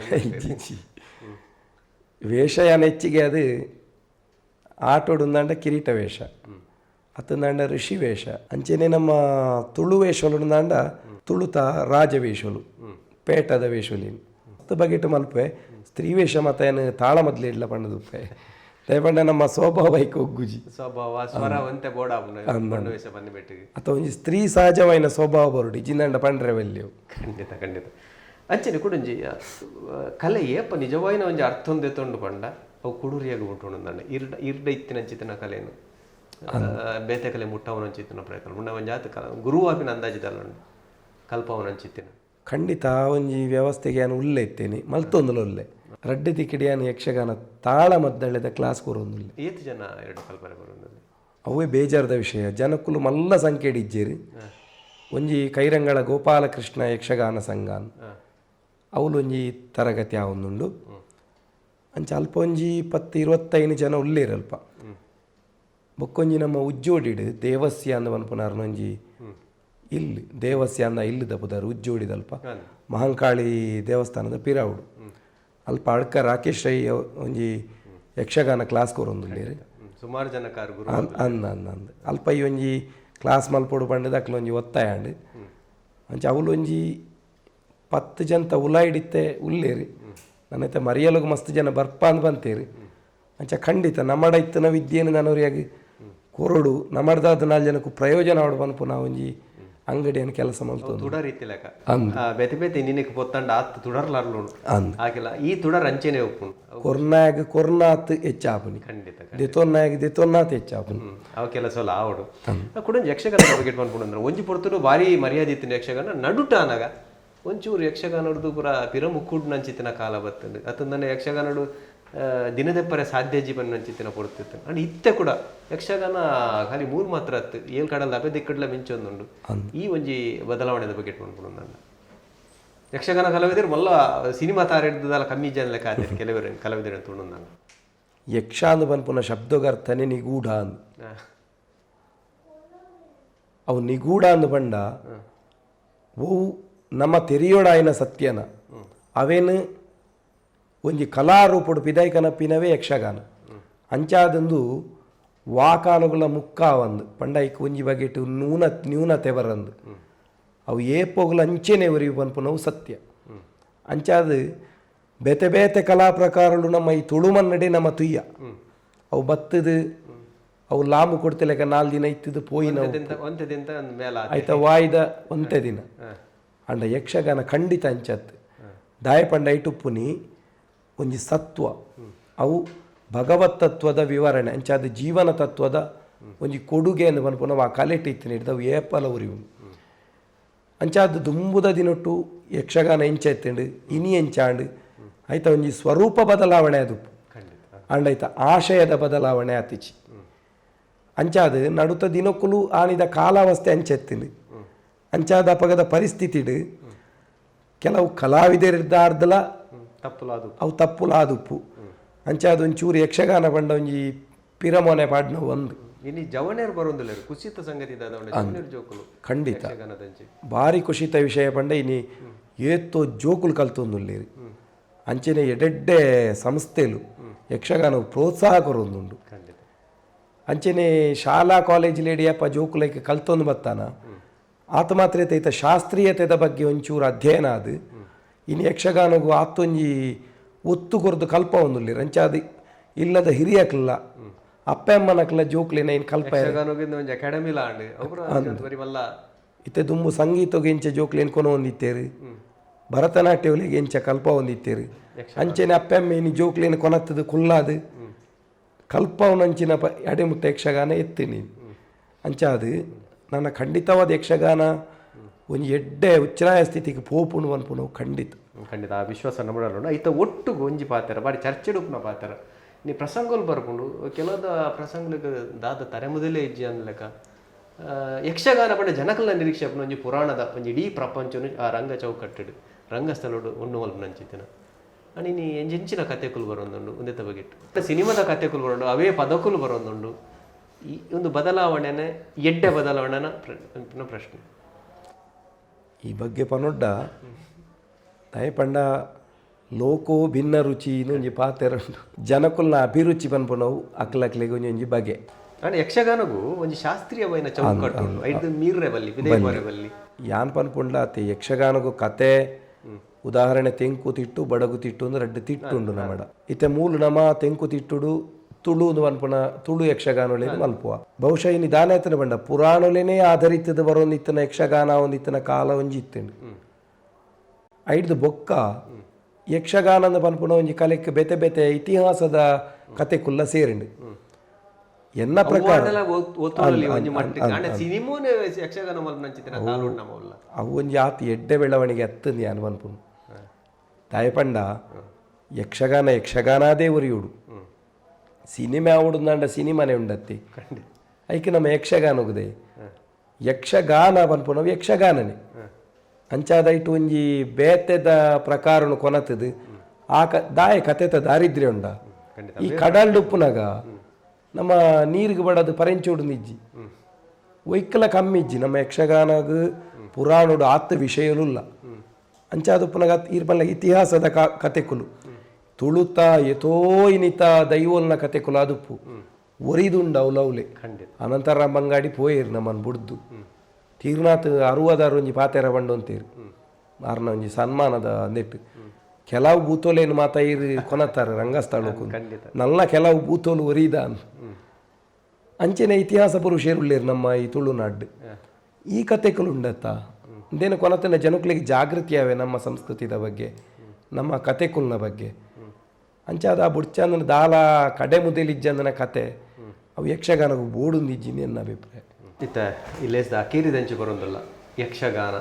ವೇಷ ಯಾನ್ ಹೆಚ್ಚಿಗೆ ಅದು ಆಟೋಡುಂದಾಂಡ ಕಿರೀಟ ವೇಷ ಅತ್ತಂದಾಂಡ ಋಷಿ ವೇಷ ಅಂಚೆನೆ ನಮ್ಮ ತುಳು ವೇಷಲು ತುಳುತ ರಾಜ ವೇಷಲು ಪೇಟದ ವೇಷಲಿ ಅತ್ತ ಬಗೆಟ್ ಮಲ್ಪೆ ಸ್ತ್ರೀ ವೇಷ ಮತ ಏನು ತಾಳ ಮೊದಲು ಇಡ್ಲ ಪಂಡದುಪ್ಪೆ ದಯಪಂಡ ನಮ್ಮ ಸ್ವಭಾವ ಐಕ್ ಒಗ್ಗುಜಿ ಸ್ವಭಾವ ಸ್ವರ ಒಂತೆ ಬೋಡ ವೇಷ ಬನ್ನಿ ಬೆಟ್ಟಿಗೆ ಅಥವಾ ಒಂಜಿ ಸ್ತ್ರೀ ಸಹಜವಾಯಿನ ಸ್ವಭಾವ ಬರುಡಿ ಜಿಂದಾಂಡ ಪಂಡ್ರೆ ವಲ್ಯವು. ಖಂಡಿತ ಖಂಡಿತ. ಅಂಚನೆ ಕುಡೊಂಜಿ ಕಲೆ ಏಪ ನಿಜವಾಯಿನ ಒಂಜಿ ಅರ್ಥೊಂದೆ ತೊಂಡು ಪಂಡ ಅವು ಕುಡುರಿಯಾಗ ಮುಟ್ಟುಂಡು ಇರ್ಡ ಇರ್ಡ ಇತ್ತಿನ ಕಲೆನು ಬೇತೆ ಕಲೆ ಮುಟ್ಟವನಂಚಿತ್ತಿನ ಪ್ರಯತ್ನ ಮುನ್ನ ಒಂಜಿ ಆತ ಕಲ ಗುರುವಾಪಿನ ಅಂದಾಜಿದಲ್ಲ ಕಲ್ಪವನಂಚಿತ್ತಿನ. ಖಂಡಿತ ಆ ಒಂಜಿ ವ್ಯವಸ್ಥೆಗೆ ಯಾನ್ ಉಲ್ಲೆ ಇತ್ತೇನೆ ಮಲ್ತೊಂದುಲ ಉಲ್ಲೆ ರಡ್ಡೆ ತಿಕ್ಕಿಡಿ ಯಾನ್ ಯಕ್ಷಗಾನ ತಾಳ ಮದ್ದಳೆದ ಕ್ಲಾಸ್ ಕೊರೊಂದುಲ್ಲೆ. ಏತ್ ಜನ ಎರಡು ಕಲ್ಪನೆ ಬರೋದು? ಅವೇ ಬೇಜಾರದ ವಿಷಯ ಜನಕ್ಕುಲು ಮಲ್ಲ ಸಂಖ್ಯೆ ಇಜ್ಜೇರಿ. ಒಂಜಿ ಕೈರಂಗಳ ಗೋಪಾಲಕೃಷ್ಣ ಯಕ್ಷಗಾನ ಸಂಘ ಅವಲು ಒಂಜಿ ತರಗತಿ ಆವೊಂದುಂಡು. ಅಂಚ ಅಲ್ಪ ಒಂಜಿ 10-25 ಜನ ಉಲ್ಲೇರು ಅಲ್ಪ. ಬೊಕ್ಕೊಂಜಿ ನಮ್ಮ ಉಜ್ಜೋಡಿಡ್ ದೇವಸ್ಯ ಅಂದ ಪನ್ಪುನಾರ್ನ ಒಂಜಿ ಇಲ್ಲಿ ದೇವಸ್ಯ ಅಂದ ಇಲ್ಲದ ಪುದರ್ ಉಜ್ಜೋಡಿದಲ್ಪ ಮಹಂಕಾಳಿ ದೇವಸ್ಥಾನದ ಪಿರಾವುಡು ಅಲ್ಪ ಅಡ್ಕ ರಾಕೇಶ್ ರೈ ಒಂಜಿ ಯಕ್ಷಗಾನ ಕ್ಲಾಸ್ ಕೊರೊಂದುಲ್ಲೇರು. ಸುಮಾರು ಜನ ಕಾರ್ ಗುರು ಅಂದ್ ಅಂದ್ ಅಂದ್ ಅಂದ್ ಅಲ್ಪ ಈ ಒಂಜಿ ಕ್ಲಾಸ್ ಮಲ್ಪೊಡು ಪಂಡದ ಅಕ್ಲ ಒಂಜಿ ಒತ್ತಾಯ ಅಂಡ್ ಅಂಚ ಅವಲು ಒಂಜಿ 10 ಜನತ ಉಲಾಯಿಡಿತ್ತೆ ಉಲ್ಲೇರಿ. ನನ್ನೈತೆ ಮರಿಯಲುಗು ಮಸ್ತ್ ಜನ ಬರ್ಪ ಅಂದ್ ಬಂತೇರಿ. ಅಂಚ ಖಂಡಿತ ನಮ್ಮಡ ಇತ್ತನ ವಿದ್ಯೆಯನ್ನು ನಾನು ಕೊರಡು ನಮ್ಮಡ್ದಾದ 4 ಜನಕ್ಕೂ ಪ್ರಯೋಜನ ಆವಡು ಪನ್ಪು ನಾವು ಒಂಜಿ ಅಂಗಡಿಯನ್ನು ಕೆಲಸ ಮಲ್ತೊಂದು ತುಡರ್ ಇತ್ತಿಲೆಕ ಅಂದ್. ಬೇತೆ ಬೇತೆ ನಿನಕ್ ಪೊತ್ತಂಡ ಆತ್ ತುಡರ್ಲಾರ್ಲುಂಡು ಅಂದ್. ಆಕೆಲ ಈ ತುಡರ್ ಅಂಚೆನೆ ಉಪ್ಪುಂಡು ಕೊರ್ನಾಗ ಕೊರ್ನಾತ್ ಹೆಚ್ಚಾಪುನಿ ಖಂಡಿತ ದೆತೊನ್ನಾಗ ದೆತೊನ್ನಾತ್ ಹೆಚ್ಚಾಪುನಿ ಅವ ಕೆಲಸ ಎಲ್ಲ ಆವಡು ಕುಡೊಂಜಿ ಯಕ್ಷಗಾನದ ಬಗ್ಗೆ ಪನ್ಪುಂಡು ಅಂದ್ರೆ ಒಂಜಿ ಪೊರ್ತುಡು ಭಾರಿ ಮರ್ಯಾದೆ ಇತ್ತಿನ ಯಕ್ಷಗಾನ ನಡುಟ ಆನಗ ಒಂಚೂರು ಯಕ್ಷಗಾನಡ್ದು ಪೂರ ಪಿರ ಮುಕ್ಕುಡ್ ನಂಚಿತ್ತಿನ ಕಾಲ ಬತ್ತಂಡು ಅತ್ತಂದನೆ ಯಕ್ಷಗಾನಡು ದಿನದೆಪ್ಪರೆ ಸಾಧ್ಯ ಜೀವನ ನಂಚಿತ್ತಿನ ಪೊರ್ತಿತ್ತು. ಅಂಡ್ ಇತ್ತೆ ಕೂಡ ಯಕ್ಷಗಾನ ಖಾಲಿ ಮೂರು ಮಾತ್ರ ಅತ್ತು ಏಲ್ ಕಡಲ್ ಅಬೆ ದಿಕ್ಕಡ್ಲ ಮಿಂಚೊಂದುಂಡು. ಈ ಒಂಜಿ ಬದಲಾವಣೆದ ಬಗ್ಗೆ ಪನ್ಪುಂಡು. Yakshagana ಕಲಾವಿದರು ಮಲ್ಲ ಸಿನಿಮಾ ತಾರೆ ಕಮ್ಮಿ ಜನ ಲೆಕ್ಕ ಆತಾರೆ ಕೆಲವರು ಕಲಾವಿದರು ತುಣುಂದಂಗ. ಯಕ್ಷ ಅಂದ್ ಪನ್ಪುನ ಶಬ್ದಗರ್ಥನೆ ನಿಗೂಢ ಅಂದ್. ಅವು ನಿಗೂಢ ಅಂದ್ ಪಂಡ ಓ ನಮ್ಮ ತೆರಿಯೋಡಾಯಿನ ಸತ್ಯನ ಅವೇನು ಒಂಜಿ ಕಲಾರೂಪಡು ಪಿದಾಯ್ಕನಪ್ಪಿನವೇ ಯಕ್ಷಗಾನ. ಅಂಚಾದಂದು ವಾಕಾಲುಗಳ ಮುಕ್ಕ ಒಂದು ಪಂಡ ಐಕ್ ಒಂಜಿ ಬಗೆಟ್ ನ್ಯೂನತೆ ಬರಂದು ಅವು ಏಪೋಗುಲ ಅಂಚೆನೆ ಒರಿವು ಪನ್ಪುನವು ಸತ್ಯ. ಅಂಚಾದ ಬೇತೆ ಬೇತೆ ಕಲಾ ಪ್ರಕಾರಗಳು ನಮ್ಮ ಈ ತುಳುಮನ್ನಡೆ ನಮ್ಮ ತುಯ್ಯ ಅವು ಬತ್ತದು ಅವು ಲಾಂಬು ಕೊಡ್ತಿಲೆಕ್ಕ 4 ದಿನ ಇತ್ತಿದ್ದು ಪೋಯಿನ ಆಯ್ತಾ ವಾಯ್ದ ಒಂತೆ ದಿನ. ಅಂಡ ಯಕ್ಷಗಾನ ಖಂಡಿತ ಅಂಚತ್ತು ದಾಯ ಪಂಡ ಐಟುಪ್ಪುನಿ ಒಂಜಿ ಸತ್ವ ಅವು ಭಗವತ್ ತತ್ವದ ವಿವರಣೆ ಅಂಚಾದ ಜೀವನ ತತ್ವದ ಒಂಜಿ ಕೊಡುಗೆ ಎಂದು ಪನ್ಪುನವು ಆ ಕಲೆಟ್ ಇತ್ತಿನ ಹಿಡ್ದು ಅವು ಏಪಲ ಉರಿವು. ಅಂಚಾದ ದುಂಬುದ ದಿನೊಟ್ಟು ಯಕ್ಷಗಾನ ಎಂಚ ಎತ್ತಂಡು ಇನಿ ಎಂಚಾಂಡು ಆಯ್ತ ಒಂಜಿ ಸ್ವರೂಪ ಬದಲಾವಣೆ ಅದು ಅಂಡೈತ ಆಶಯದ ಬದಲಾವಣೆ ಆತಿಚಿ. ಅಂಚಾದ ನಡುತ ದಿನಕ್ಕೂ ಆನಿದ ಕಾಲಾವಸ್ಥೆ ಅಂಚೆತ್ತಿಂಡು. ಅಂಚಾದ ಅಪಗದ ಪರಿಸ್ಥಿತಿಡು ಕೆಲವು ಕಲಾವಿದರಿದ್ದಾರ್ದಲ ಅವು ತಪ್ಪುಲಾದುಪ್ಪು. ಅಂಚಾದ ಒಂಚೂರು ಯಕ್ಷಗಾನ ಪಂಡ ಒಂಜಿ ಪಿರಮೋನೆ ಪಾಡ್ನ ಒಂದು ಇನಿ ಜವನೇರು ಬರೋದಿಲ್ಲ ಕುಸಿತ ಸಂಗತಿ ಜೋಕುಲು ಖಂಡಿತ ಭಾರಿ ಕುಸಿತ ವಿಷಯ ಪಂಡ ಇನಿ ಏತ್ತೋ ಜೋಕುಲು ಕಲ್ತೊಂದುಲ್ಲೇರು. ಅಂಚೆನೆ ಎಡೆಡ್ಡೆ ಸಂಸ್ಥೆಲು ಯಕ್ಷಗಾನ ಪ್ರೋತ್ಸಾಹ ಕೊರೊಂದುಂಡು. ಅಂಚೆನೆ ಶಾಲಾ ಕಾಲೇಜ್ ಲೇಡಿಯಪ್ಪ ಜೋಕುಲೈಕ್ ಕಲ್ತೊಂದು ಬತ್ತಾನ ಆತ ಮಾತ್ರ ಐತ ಶಾಸ್ತ್ರೀಯತೆದ ಬಗ್ಗೆ ಒಂಚೂರು ಅಧ್ಯಯನ ಅದು ಇನ್ನು ಯಕ್ಷಗಾನಗೂ ಆತೊಂಜಿ ಒತ್ತು ಕೊರ್ದು ಕಲ್ಪ ಒಂದುಲ್ಲೇರು. ಅಂಚಾದ ಇಲ್ಲದ ಹಿರಿಯಕ್ಲ ಅಪ್ಪ ಅಮ್ಮನಕ್ಲ ಜೋಕ್ಲೇನ ಇನ್ನು ಕಲ್ಪ ಇತ್ತೆ ದುಂಬು ಸಂಗೀತಗೆ ಎಂಚ ಜೋಕ್ಲೇನ್ ಕೊನ ಒಂದಿತ್ತೇರು, ಭರತನಾಟ್ಯವಲಿಗೆ ಎಂಚ ಕಲ್ಪ ಒಂದಿತ್ತೇರು. ಅಂಚೆನೆ ಅಪ್ಪ ಅಮ್ಮ ಇನ್ನು ಜೋಕ್ಲೇನು ಕೊನತ್ತದು ಕುಲ್ಲಾದು ಕಲ್ಪವನಂಚಿನ ಅಡೆಮುಟ್ಟ ಯಕ್ಷಗಾನ ಎತ್ತೀನಿ. ಅಂಚಾದು ನನ್ನ ಖಂಡಿತವಾದ ಯಕ್ಷಗಾನ ಒಂಜಿ ಎಡ್ಡೆ ಉಚ್ಚರಾಯ ಸ್ಥಿತಿಗೆ ಪೋಪುಣು ಅನ್ಪುಣವು ಖಂಡಿತ ಖಂಡಿತ ಆ ವಿಶ್ವಾಸ ನಮ್ಮಡೋಣ. ಐತ ಒಟ್ಟು ಒಂಜಿ ಪಾತ್ರ ಬಾರಿ ಚರ್ಚೆಡುಪ್ಪುನ ಪಾತ್ರ ನೀ ಪ್ರಸಂಗಲು ಬರ್ಪುಂಡು ಕೆಲವದ ಪ್ರಸಂಗಲಿಗೆ ದಾದ ತರೆ ಮೊದಲೇ ಇಜ್ಜಿ ಅಂದ್ಲೆಕ್ಕ ಯಕ್ಷಗಾನ ಪಂಡ ಜನಕಲ್ನ ನಿರೀಕ್ಷೆ ಒಂಜಿ ಪುರಾಣದ ಒಂಜಿ ಇಡೀ ಪ್ರಪಂಚನು ಆ ರಂಗ ಚೌಕಟ್ಟಿಡು ರಂಗಸ್ಥಳಡು ಒಣ್ಣು ಮಲ್ಪುನಂಚಿತ್ತಿನ ಅಂಡ್ ಇನಿ ಎಂಚಿನ ಕತೆಕುಲು ಬರೋಂದುಂಡು ಒಂದೆತ್ತ ಬಗೆಟ್ ಸಿನಿಮಾದ ಕತೆಕುಲು ಬರೋಂಡು ಅವೇ ಪದಕುಲು ಬರೋಂದುಂಡು. ಈ ಒಂದು ಬದಲಾವಣೆನೆ ಎಡ್ಡೆ ಬದಲಾವಣೆನ ಪ್ರಶ್ನೆ ಈ ಬಗ್ಗೆ ಪನೊಡ್ಡ ದಯಪಂಡ ಲೋಕೋ ಭಿನ್ನ ರುಚಿ ಒಂಜಿ ಪಾತೆರುಂಡು ಜನಕುಲ್ನ ಅಭಿರುಚಿ ಪನ್ಪುನವು ಅಕ್ಲಕ್ಲೆಗ್ ಒಂಜಿ ಬಗೆ. ಅಂಡ್ ಯಕ್ಷಗಾನಗೂ ಒಂಜಿ ಶಾಸ್ತ್ರೀಯವಾಯಿನ ಚೌಕಟ್ಟು ಐದು ಮೀರ್ರೆ ಬಲ್ಲಿ ಬಿದೆ ಬಲ್ಲಿ ಯಾನ್ ಪನ್ಪುಂಡ್ಲ ಅತ್ತೆ ಯಕ್ಷಗಾನಗೂ ಕತೆ ಉದಾಹರಣೆ ತೆಂಕು ತಿಟ್ಟು ಬಡಗು ತಿಟ್ಟು ಅಂದ್ರೆ ರಡ್ಡು ತಿಟ್ಟುಂಡು ನಮಡ ಇತ್ತೆ ಮೂಲು ನಮ ತೆಂಕು ತಿಟ್ಟುಡು ತುಳು ಪನ್ಪುನ ತುಳು ಯಕ್ಷಗಾನೊಲೇನು ಮಲ್ಪುವ ಬಹುಶಃ ಇನಿ ದಾನೇತನ ಬಂಡ ಪುರಾಣೊಲೇನೇ ಆಧರಿತದ ಬರೋಂದಿತ್ತನ ಯಕ್ಷಗಾನ ಒಂದಿತ್ತನ ಕಾಲ ಒಂಜಿ ಇತ್ತುಂಡು. ಐಡ್ದು ಬೊಕ್ಕ ಯಕ್ಷಗಾನದ ಪನ್ಪುನ ಒಂಜಿ ಕಲೆಕ್ ಬೇತೆ ಬೇತೆ ಇತಿಹಾಸದ ಕತೆ ಕುಲ್ಲ ಸೇರಿಂಡು ಎನ್ನ ಪ್ರಕಾರ ಅವು ಒಂಜಿ ಆತ ಎಡ್ಡೆ ಬೆಳವಣಿಗೆ ಅತ್ತಂದು ಯಾನ್ ಪನ್ಪುನು. ದಾಯಪಂಡ ಯಕ್ಷಗಾನ ಯಕ್ಷಗಾನದೇ ಒರಿಯುಡು ಸಿನಿಮಾ ಆವಡುಂದಾಂಡ ಸಿನಿಮಾನೇ ಉಂಡತ್ತಿ ಐಕೆ ನಮ್ಮ ಯಕ್ಷಗಾನ ಹೋಗುದೆ ಯಕ್ಷಗಾನ ಪನ್ಪುನವು ಯಕ್ಷಗಾನನೇ. ಅಂಚಾದೈಟ್ ಒಂಜಿ ಬೇತೆದ ಪ್ರಕಾರನು ಕೊನತದು ಆ ದಾಯ ಕತೆತ ದಾರಿದ್ರ್ಯ ಉಂಡ. ಈ ಕಡಲ್ಡುಪ್ಪುನಾಗ ನಮ್ಮ ನೀರಿಗೆ ಬಡದು ಪರೆಂಚೋಡು ನಿಜ್ಜಿ ಒಯ್ಕಲ ಕಮ್ಮಿ ಇಜ್ಜಿ ನಮ್ಮ ಯಕ್ಷಗಾನಗ ಪುರಾಣೋಡು ಆತ ವಿಷಯಲುಲ್ಲ. ಅಂಚಾದುಪ್ಪುನಾಗ ಈರ್ಪಲ್ಲ ಇತಿಹಾಸದ ಕತೆಕುಲು ತುಳುತ ಎತೋ ಇನಿತ ದೈವೋಲ್ನ ಕತೆಕುಲು ಅದುಪ್ಪು ಒರಿದುಂಡು ಅವಲೌಲೆ. ಅನಂತರ ಬಂಗಾಡಿ ಪೋಯೇರು ನಮ್ಮನ್ನು ಬುಡ್ದು ತೀರ್ನಾಥ್ ಅರುವದಾರು ಒಂಜಿ ಪಾತೆರ ಬಂಡು ಅಂತೇರು ಆರ್ನ ಒಂಜಿ ಸನ್ಮಾನದ ಅಂದೆಟ್ಟು ಕೆಲವು ಬೂತೋಲೇನು ಮಾತ ಇರು ಕೊನತ್ತಾರೆ ರಂಗಸ್ಥಳಕ್ಕೂ ನಲ್ಲ ಕೆಲವು ಬೂತೋಲು ಒರಿದ ಅಂಚೆನೆ ಇತಿಹಾಸ ಪುರುಷರುಳ್ಳೇರು ನಮ್ಮ ಈ ತುಳುನಾಡು ಈ ಕತೆಕುಲು ಉಂಡತ್ತ ಇಂದೇನು ಕೊನತನ ಜನಕ್ಕಳಿಗೆ ಜಾಗೃತಿ ಅವೆ ನಮ್ಮ ಸಂಸ್ಕೃತಿದ ಬಗ್ಗೆ ನಮ್ಮ ಕತೆಕುಲ್ನ ಬಗ್ಗೆ. ಅಂಚಾದ ಆ ಬುಡ್ಚಂದನ ದಾಲ ಕಡೆ ಮುದೇಲಿಜ್ಜಂದನ ಕತೆ ಅವು ಯಕ್ಷಗಾನಗೂ ಬೋಡುಂದಿಜ್ಜಿನಿ ಎನ್ನ ಅಭಿಪ್ರಾಯ. ಇತ್ತ ಇಲ್ಲೇಸ್ದ ಅಕೇರಿದಂಚೆ ಬರೋದಲ್ಲ ಯಕ್ಷಗಾನ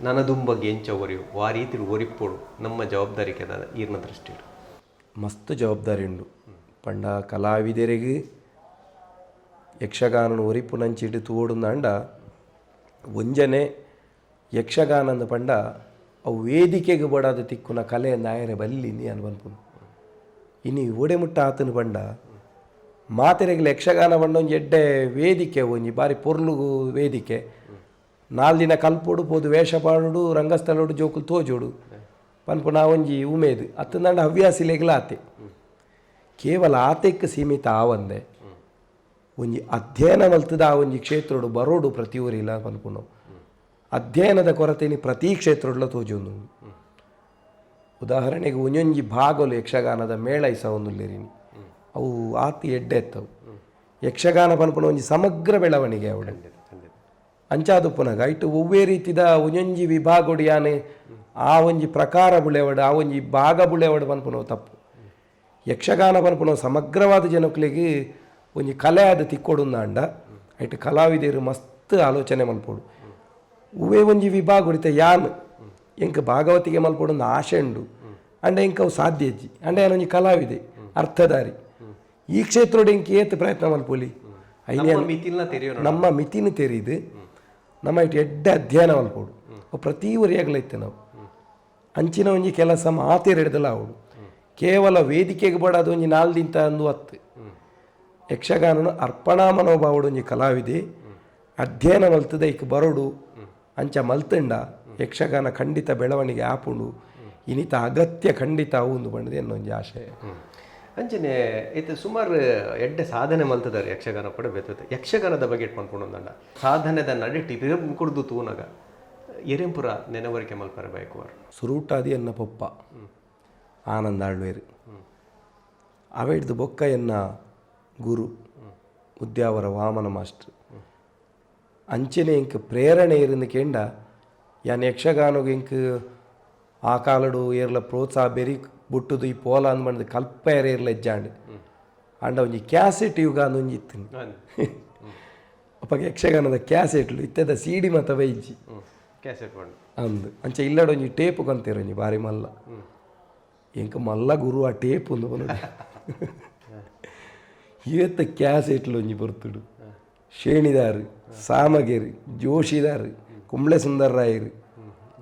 ನನದುಂಬಗೆ ಎಂಚ ಒರಿಯು ವಾ ರೀತಿ ಒರಿಪ್ಪೋಡು ನಮ್ಮ ಜವಾಬ್ದಾರಿಕೆ ಈರ್ನ ದೃಷ್ಟಿ ಮಸ್ತ್ ಜವಾಬ್ದಾರಿ ಉಂಡು. ಪಂಡ ಕಲಾವಿದರಿಗೆ ಯಕ್ಷಗಾನನ ಒರಿಪು ನಂಚಿಟ್ಟು ತೋಡುಂದಾಂಡ ಒಂಜನೆ ಯಕ್ಷಗಾನಂದ ಪಂಡ ಅವು ವೇದಿಕೆಗೆ ಬಡಾದ ತಿಕ್ಕುನ ಕಲೆ ನಾಯರೆ ಬಲ್ಲಿ ನೀ ಅನ್ಬನ್ಪುನು ಇನಿ ಓಡೆ ಮುಟ್ಟ ಆತನ ಬಂಡ ಮಾತೆರೆಗ್ ಯಕ್ಷಗಾನ ಬಂಡ ಒಂಜಿ ಎಡ್ಡೆ ವೇದಿಕೆ ಒಂಜಿ ಬಾರಿ ಪೊರ್ಲುಗು ವೇದಿಕೆ ನಾಲ್ ದಿನ ಕಲ್ಪೋಡು ಪೋದು ವೇಷ ಪಾಡೋಡು ರಂಗಸ್ಥಳೋಡು ಜೋಕುಲು ತೋಜೋಡು ಪನ್ಪು ಒಂಜಿ ಉಮೇದು ಅತ್ತಂದಂಡ ಹವ್ಯಾಸಿಲೆಗ್ಲ ಆತೆ ಕೇವಲ ಆತೆಕ್ ಸೀಮಿತ ಆವಂದೆ ಒಂಜಿ ಅಧ್ಯಯನ ಮಲ್ತದ ಆ ಒಂಜಿ ಕ್ಷೇತ್ರಡು ಬರೋಡು ಪ್ರತಿ ಊರಿಲ್ಲ ಪನ್ಪುನು ಅಧ್ಯಯನದ ಕೊರತೆನಿ ಪ್ರತಿ ಕ್ಷೇತ್ರಡ್ಲ ತೋಜೊಂದು ಉದಾಹರಣೆಗೆ ಒಂಜೊಂಜಿ ಭಾಗಲು ಯಕ್ಷಗಾನದ ಮೇಳ ಇಸವೊಂದುಲ್ಲೇರಿನಿ ಅವು ಆತಿ ಎಡ್ಡೆ ಎತ್ತವು ಯಕ್ಷಗಾನ ಪನ್ಪುನ ಒಂಜಿ ಸಮಗ್ರ ಬೆಳವಣಿಗೆ ಅವಳು ಅಂಚಾದುಪ್ಪುನಗ ಇಟ್ಟು ಒವ್ವೇ ರೀತಿದ ಒಂಜೊಂಜಿ ವಿಭಾಗೊಡು ಯಾನೆ ಆ ಒಂಜಿ ಪ್ರಕಾರ ಬುಳೆವಡು ಆ ಒಂಜಿ ಭಾಗ ಬುಳೆವಡು ಪನ್ಪುನವು ತಪ್ಪು. ಯಕ್ಷಗಾನ ಪನ್ಪುನವು ಸಮಗ್ರವಾದ ಜನಕ್ಲೆಗ್ ಒಂಜಿ ಕಲೆ ಆದ ತಿಕ್ಕೊಡುಂದಾಂಡ ಐಟ್ ಕಲಾವಿದರು ಮಸ್ತ್ ಆಲೋಚನೆ ಮಲ್ಪೊಡು. ಒವ್ವೇ ಒಂಜಿ ವಿಭಾಗ ಉಡಿತ ಯಾನ್ ಎಂಕ್ ಭಾಗವತಿಗೆ ಮಲ್ಪೊಡು ಆಶೆ ಉಂಡು ಅಂಡ ಎಂಕ್ ಅವು ಸಾಧ್ಯ ಇಜ್ಜಿ ಅಂಡ ಯಾನ್ ಒಂಜಿ ಕಲಾವಿದೆ ಅರ್ಥಧಾರಿ ಈ ಕ್ಷೇತ್ರಡ್ ಎಂಕ್ ಏತ್ ಪ್ರಯತ್ನ ಮಲ್ಪೊಲಿ ನಮ್ಮ ಮಿತಿನ ತೆರೀದು ನಮ್ಮ ಇಟ್ಟು ಎಡ್ಡೆ ಅಧ್ಯಯನ ಮಲ್ಪೊಡು ಪ್ರತಿ ಊರಿಯಾಗಲ ಇತ್ತೆ ನಾವು ಅಂಚಿನ ಒಂಜಿ ಕೆಲಸ ಮಾತೇರ್ ಅವಳು ಕೇವಲ ವೇದಿಕೆಗೆ ಬಡದು ಒಂಜಿ ನಾಲ್ ದಿಂತ ಅಂದು ಅತ್ತು ಯಕ್ಷಗಾನನು ಅರ್ಪಣಾ ಮನೋಭಾವಡು ಒಂಜಿ ಕಲಾವಿದೆ ಅಧ್ಯಯನ ಮಲ್ತದ ಇಕ್ ಬರೋಡು ಅಂಚ ಮಲ್ತಂಡ ಯಕ್ಷಗಾನ ಖಂಡಿತ ಬೆಳವಣಿಗೆ ಆಪುಂಡು ಇನಿತ ಅಗತ್ಯ ಖಂಡಿತ ಅವು ಬಂಡದೆ ಅನ್ನೊಂಜಿ ಆಶೆ. ಅಂಚನೆ ಇತ್ತೆ ಸುಮಾರು ಎಡ್ಡೆ ಸಾಧನೆ ಮಲ್ತದಾರೆ ಯಕ್ಷಗಾನ ಪಡ ಬೇತೆ ಯಕ್ಷಗಾನದ ಬಗ್ಗೆ ಪನ್ಪುಂಡು ಸಾಧನೆದ ನಡಿಟಿ ಕುಡ್ದು ತೂನಗ ಎರೆಂಪುರ ನೆನವರಿಕೆ ಮಲ್ಪರ ಬಯಕುವರು ಸುರೂಟಾದಿ ಎನ್ನ ಪೊಪ್ಪ ಆನಂದ ಆಳ್ವೇರು ಅವೆಡ್ದು ಬೊಕ್ಕ ಎನ್ನ ಗುರು ಉದ್ಯಾವರ ವಾಮನ ಮಾಸ್ಟರ್ ಅಂಚನೆ ಇಂಕ್ ಪ್ರೇರಣೆ ಇರಂದು ಕೇಂಡ ಯಾನ್ ಯಕ್ಷಗಾನಗ್ ಇಂಕ್ ಆ ಕಾಲಡು ಏರ್ಲ ಪ್ರೋತ್ಸಾಹ ಬೆರಿ ಬುಟ್ಟುದು ಈ ಪೋಲ ಅಂದ್ ಬಂದು ಕಲ್ಪ ಏರ್ಲ ಎಜ್ಜಾಂಡ್ ಅಂಡ ಒಂಜಿ ಕ್ಯಾಸೆಟ್ ಯುಗ ಅಂದ್ ಒಂಜಿ ಇತ್ತು ಅಪ್ಪಗೆ ಯಕ್ಷಗಾನದ ಕ್ಯಾಸೆಟ್ಲು ಇತ್ತೆದ ಸಿಡಿ ಮತ ಬೈಜಿ ಕ್ಯಾಸೆಟ್ ಅಂದು ಅಂಚ ಇಲ್ಲಡ ಒಂಜಿ ಟೇಪ್ ಕಂತೀರ ಒಂಜಿ ಬಾರಿ ಮಲ್ಲ ಎಂಕ ಮಲ್ಲ ಗುರು ಆ ಟೇಪ್ ಒಂದು ಬನ್ನೋಡು ಏತ ಕ್ಯಾಸೆಟ್ಲು ಒಂಜಿ ಬರ್ತುಡು ಶೇಣಿದಾರು ಸಾಮಗೇರಿ ಜೋಶಿದಾರು ಕುಂಬ್ಳೆ ಸುಂದರ ರಾಯರು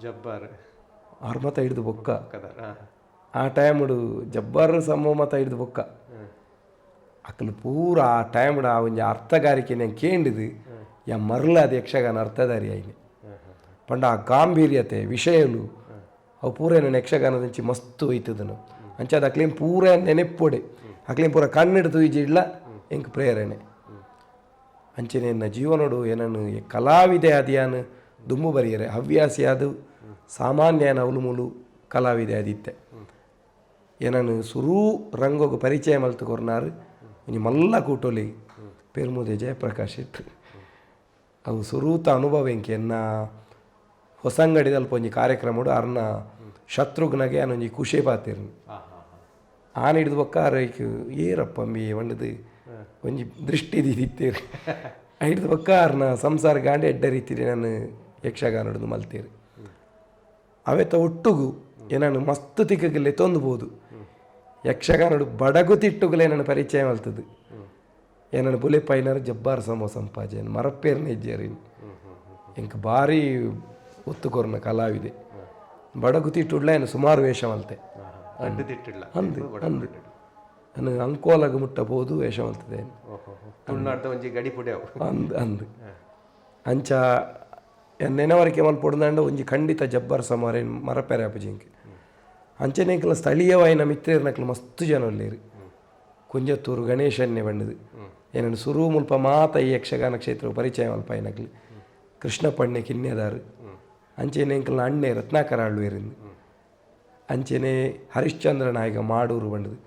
ಜಬ್ಬಾರ್ ಆರು ಮತ ಹಿಡ್ದು ಬೊಕ್ಕ ಆ ಟೈಮ್ಡು ಜಬ್ಬಾರ್ ಸಮ ಮತ ಹಿಡ್ದು ಬೊಕ್ಕ ಅಕ್ಕಲು ಪೂರ ಆ ಟೈಮ್ಡು ಆ ಒಂಜಿ ಅರ್ಥಗಾರಿಕೆ ನಾನು ಕೇಂಡಿದು ಯಾ ಮರಲಾದ ಯಕ್ಷಗಾನ ಅರ್ಥಧಾರಿ ಆಯ್ನೆ ಪಂಡ ಆ ಗಾಂಭೀರ್ಯತೆ ವಿಷಯಲು ಅವು ಪೂರ ನನ್ನ ಯಕ್ಷಗಾನದಂಚಿ ಮಸ್ತ್ ಹೋಯ್ತದನು ಅಂಚಾದ ಅಕ್ಲೇನು ಪೂರ ನೆನೆಪ್ಪೊಡೆ ಅಕ್ಲೇನು ಪೂರ ಕಣ್ಣಿಡ್ದು ಇಜ್ಜಿಡ್ಲ ಎಂಕ್ ಪ್ರೇರಣೆ ಅಂಚನೆ ಎನ್ನ ಜೀವನೋಡು ಏನನ್ನು ಕಲಾವಿದೆ ಆದಿಯಾನು ದುಂಬು ಬರಿಯರೆ ಹವ್ಯಾಸಿ ಅದು ಸಾಮಾನ್ಯನ ಅವಲು ಕಲಾವಿದೆ ಆದಿತ್ತೆ ಏನನ್ನು ಸುರೂ ರಂಗೋಗು ಪರಿಚಯ ಮಲ್ತು ಕೊರ್ನಾರು ಒಂಜಿ ಮಲ್ಲ ಕೂಟೊಲಿ ಪೆರ್ಮುದೆ ಜಯಪ್ರಕಾಶ್ ಇಟ್ಟು ಅವು ಸುರೂತ ಅನುಭವ ಎಂಕೆ ಎನ್ನ ಹೊಸಂಗಡಿದಲ್ಪ ಒಂಜಿ ಕಾರ್ಯಕ್ರಮಡು ಅರ್ನ ಶತ್ರುಘ್ನಗೆ ಒಂಜಿ ಖುಷಿ ಪಾತಿರ್ನಿ ಆನ್ ಹಿಡಿದು ಬೊಕ್ಕ ಅರೈಕ್ ಏರಪ್ಪಂಬಿ ಒಂಡದು ಒಂಜಿ ದೃಷ್ಟಿ ದೀದಿತ್ತೇರು ಹಿಡಿದು ಬೊಕ್ಕ ಅರ್ನ ಸಂಸಾರ ಗಾಂಡಿ ಎಡ್ಡ ರೀತಿಲಿ ನಾನು ಯಕ್ಷಗಾನಡ್ದು ಮಲ್ತೇರು ಅವೆತ ಒಟ್ಟುಗು ಏನನ್ನು ಮಸ್ತ್ ತಿಕ್ಕಗಲೆ ತೊಂದ್ಬೋದು ಯಕ್ಷಗಾನಡು ಬಡಗು ತಿಟ್ಟುಗಲೇ ನನ್ನ ಪರಿಚಯ ಮಲ್ತದು ಏನನ್ನು ಬುಲೆಪೈನರ್ ಜಬ್ಬಾರ್ ಸಮೋ ಸಂಪಾಜೆ ಮರಪೇರ್ನ ಇಜ್ಜೇರಿ ಎಂಕ್ ಭಾರಿ ಒತ್ತು ಕೊರ್ನ ಕಲಾವಿದೆ ಬಡಗು ತಿಟ್ಟುಡ್ಲ ಏನು ಸುಮಾರು ವೇಷ ಮಲ್ತೆ ಅಂದು ಅಂದು ನಾನು ಅಂಕೋಲಗ ಮುಟ್ಟಬಹುದು ವೇಷ ಮಲ್ತದೆ ಅಂದು ಅಂದು ಅಂಚ ನೆನವರಿಕೆ ಮಲ್ಪೊಡ್ದಾಂಡ ಒಂಜಿ ಖಂಡಿತ ಜಬ್ಬಾರ್ ಸಮಾರೆ ಮರಪೇರೆ ಅಪಜಿಂಕ್ ಅಂಚನೆ ಎಂಕಲ ಸ್ಥಳೀಯವಾಯಿನ ಮಿತ್ರರ್ನಕ್ಲು ಮಸ್ತ್ ಜನ ಉಲ್ಲೇರು ಕುಂಜತ್ತೂರು ಗಣೇಶನ್ನೇ ಬಣ್ಣದು ಏನನ್ನು ಸುರು ಮುಲ್ಪ ಮಾತ ಈ ಯಕ್ಷಗಾನ ಕ್ಷೇತ್ರ ಪರಿಚಯ ಮಲ್ಪ ಏನಕ್ಲು ಕೃಷ್ಣಪಣ್ಣೆ ಕಿನ್ಯದಾರು ಅಂಚೆನೆ ಎಂಕಲ್ನ ಅಣ್ಣೆ ರತ್ನಾಕರ ಆಳ್ವೇರಿಂದ ಅಂಚೆನೆ ಹರಿಶ್ಚಂದ್ರ ನಾಯಕ ಮಾಡೂರು ಬಂಡದು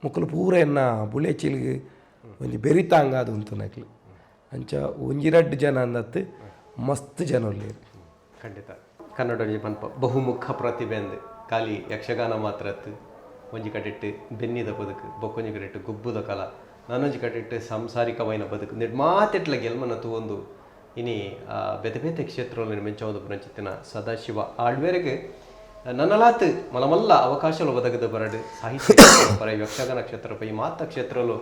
ಮುಕ್ಕಲು ಪೂರ ಎನ್ನ ಬುಳೆಚಿಲ್ಗ್ ಒಂಜಿ ಬೆರಿತಾಂಗಾದು ಉಂತು ನಕ್ಲು ಅಂಚ ಒಂಜಿ ರಡ್ಡು ಜನ ಅಂದತ್ತು ಮಸ್ತ್ ಜನ ಉಲ್ಲೇರು. ಖಂಡಿತ ಕನ್ನಡ ಪನ್ಪ ಬಹುಮುಖ ಪ್ರತಿಭೆ ಅಂದ್ ಖಾಲಿ ಯಕ್ಷಗಾನ ಮಾತ್ರ ಅತ್ತು ಒಂಜಿ ಕಡೆಟ್ಟು ಬೆನ್ನಿದ ಬದುಕು ಬೊಕ್ಕೊಂಜಿ ಕಡೆಟ್ಟು ಗುಬ್ಬುದ ಕಲ ನಾನೊಂಜಿ ಕಡೆಟ್ಟು ಸಾಂಸಾರಿಕವಾಯಿನ ಬದುಕು ನಿರ್ಮಾತೆಟ್ಲ ಗೆಲ್ಮನ ತೂವೊಂದು ಇನಿ ಬೇತೆ ಬೇತೆ ಕ್ಷೇತ್ರಗಳಲ್ಲಿ ಮೆಂಚವೊಂದು ಪುರಂಚಿತ್ತಿನ ಸದಾಶಿವ ಆಳ್ವೇರೆಗ್ ನನ್ನಲಾತ್ ಮಲಮಲ್ಲ ಅವಕಾಶಲು ಒದಗದ ಬರಡು ಸಾಹಿತ್ಯ ಪರ ಯಕ್ಷಗಾನ ಕ್ಷೇತ್ರ ಪೈ ಮಾತ ಕ್ಷೇತ್ರಲು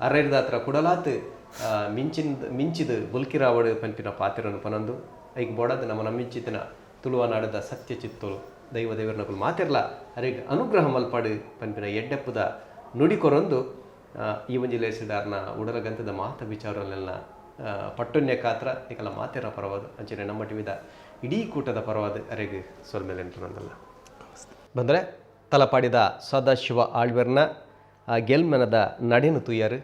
ಅರೆರ್ದಾತ್ರ ಕುಡಲಾತ್ ಮಿಂಚಿದ ಮಿಂಚಿದ ಬುಲ್ಕಿರಾವಡು ಪನ್ಪಿನ ಪಾತ್ರನು ಪನಂದು ಐಕ್ ಬೋಡಾದ ನಮ್ಮ ನಮ್ಮಿಂಚಿತ್ತಿನ ತುಳುವನಾಡದ ಸತ್ಯ ಚಿತ್ತೋಲು ದೈವ ದೇವರನಕುಲು ಮಾತೆರ್ಲ ಅರೆಗ್ ಅನುಗ್ರಹ ಮಲ್ಪಾಡು ಪನ್ಪಿನ ಎಡ್ಡೆಪ್ಪುದ ನುಡಿ ಕೊರೊಂದು ಈ ಒಂಜಿ ಲೇಸಿದಾರ್ನ ಉಡಲಗಂತದ ಮಾತ ವಿಚಾರಲೆಲ್ಲ ಪಟ್ಟೊನ್ಯ ಕಾತ್ರ ನಿಕಲ ಮಾತೆರ ಪರವಾದ ಅಂಚನೆ ನಮ್ಮ ಟಿವಿದ ಇಡೀ ಕೂಟದ ಪರವಾದ ಅರೆಗ್ ಸೊಲ್ಮೆಲೆ ನಂದಲ್ಲ. ಬಂದರೆ ತಲಪಾಡಿದ ಸದಾಶಿವ ಆಳ್ವೆರ್ನ ಆ ಗೆಲ್ಮನದ ನಡೆನು ತುಯ್ಯಾರು.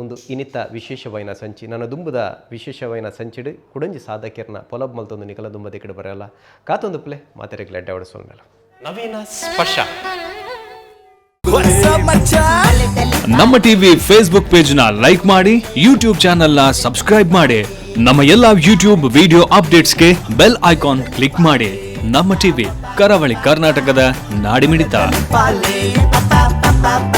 ಒಂದು ಇನಿತ ವಿಶೇಷವಾಯಿನ ಸಂಚಿ ನನ್ನ ದುಂಬುದ ವಿಶೇಷವಾಯಿನ ಸಂಚಿಡು ಕುಡಂಜಿ ಸಾಧಕಿಯರ್ನ ಪೊಲಬ್ ಮಲ್ತೊಂದು ನಿಕಲ ದುಂಬ ದಿಕ್ಕಡು ಬರಲ್ಲ ಕಾತೊಂದು ಪ್ಲೆ ಮಾತೆರೆಗ್ ಲೆಡ್ಡ ಸೊಲ್ಮೆಲ. ನವೀನ ಸ್ಪರ್ಶ. ನಮ್ಮ ಟಿವಿ ಫೇಸ್ಬುಕ್ ಪೇಜ್ ನ ಲೈಕ್ ಮಾಡಿ, ಯೂಟ್ಯೂಬ್ ಚಾನೆಲ್ ನ ಸಬ್ಸ್ಕ್ರೈಬ್ ಮಾಡಿ, ನಮ್ಮ ಎಲ್ಲಾ ಯೂಟ್ಯೂಬ್ ವಿಡಿಯೋ ಅಪ್ಡೇಟ್ಸ್ಗೆ ಬೆಲ್ ಐಕಾನ್ ಕ್ಲಿಕ್ ಮಾಡಿ. ನಮ್ಮ ಟಿವಿ, ಕರಾವಳಿ ಕರ್ನಾಟಕದ ನಾಡಿಮಿಡಿತ. Pale, pa pa pa pa.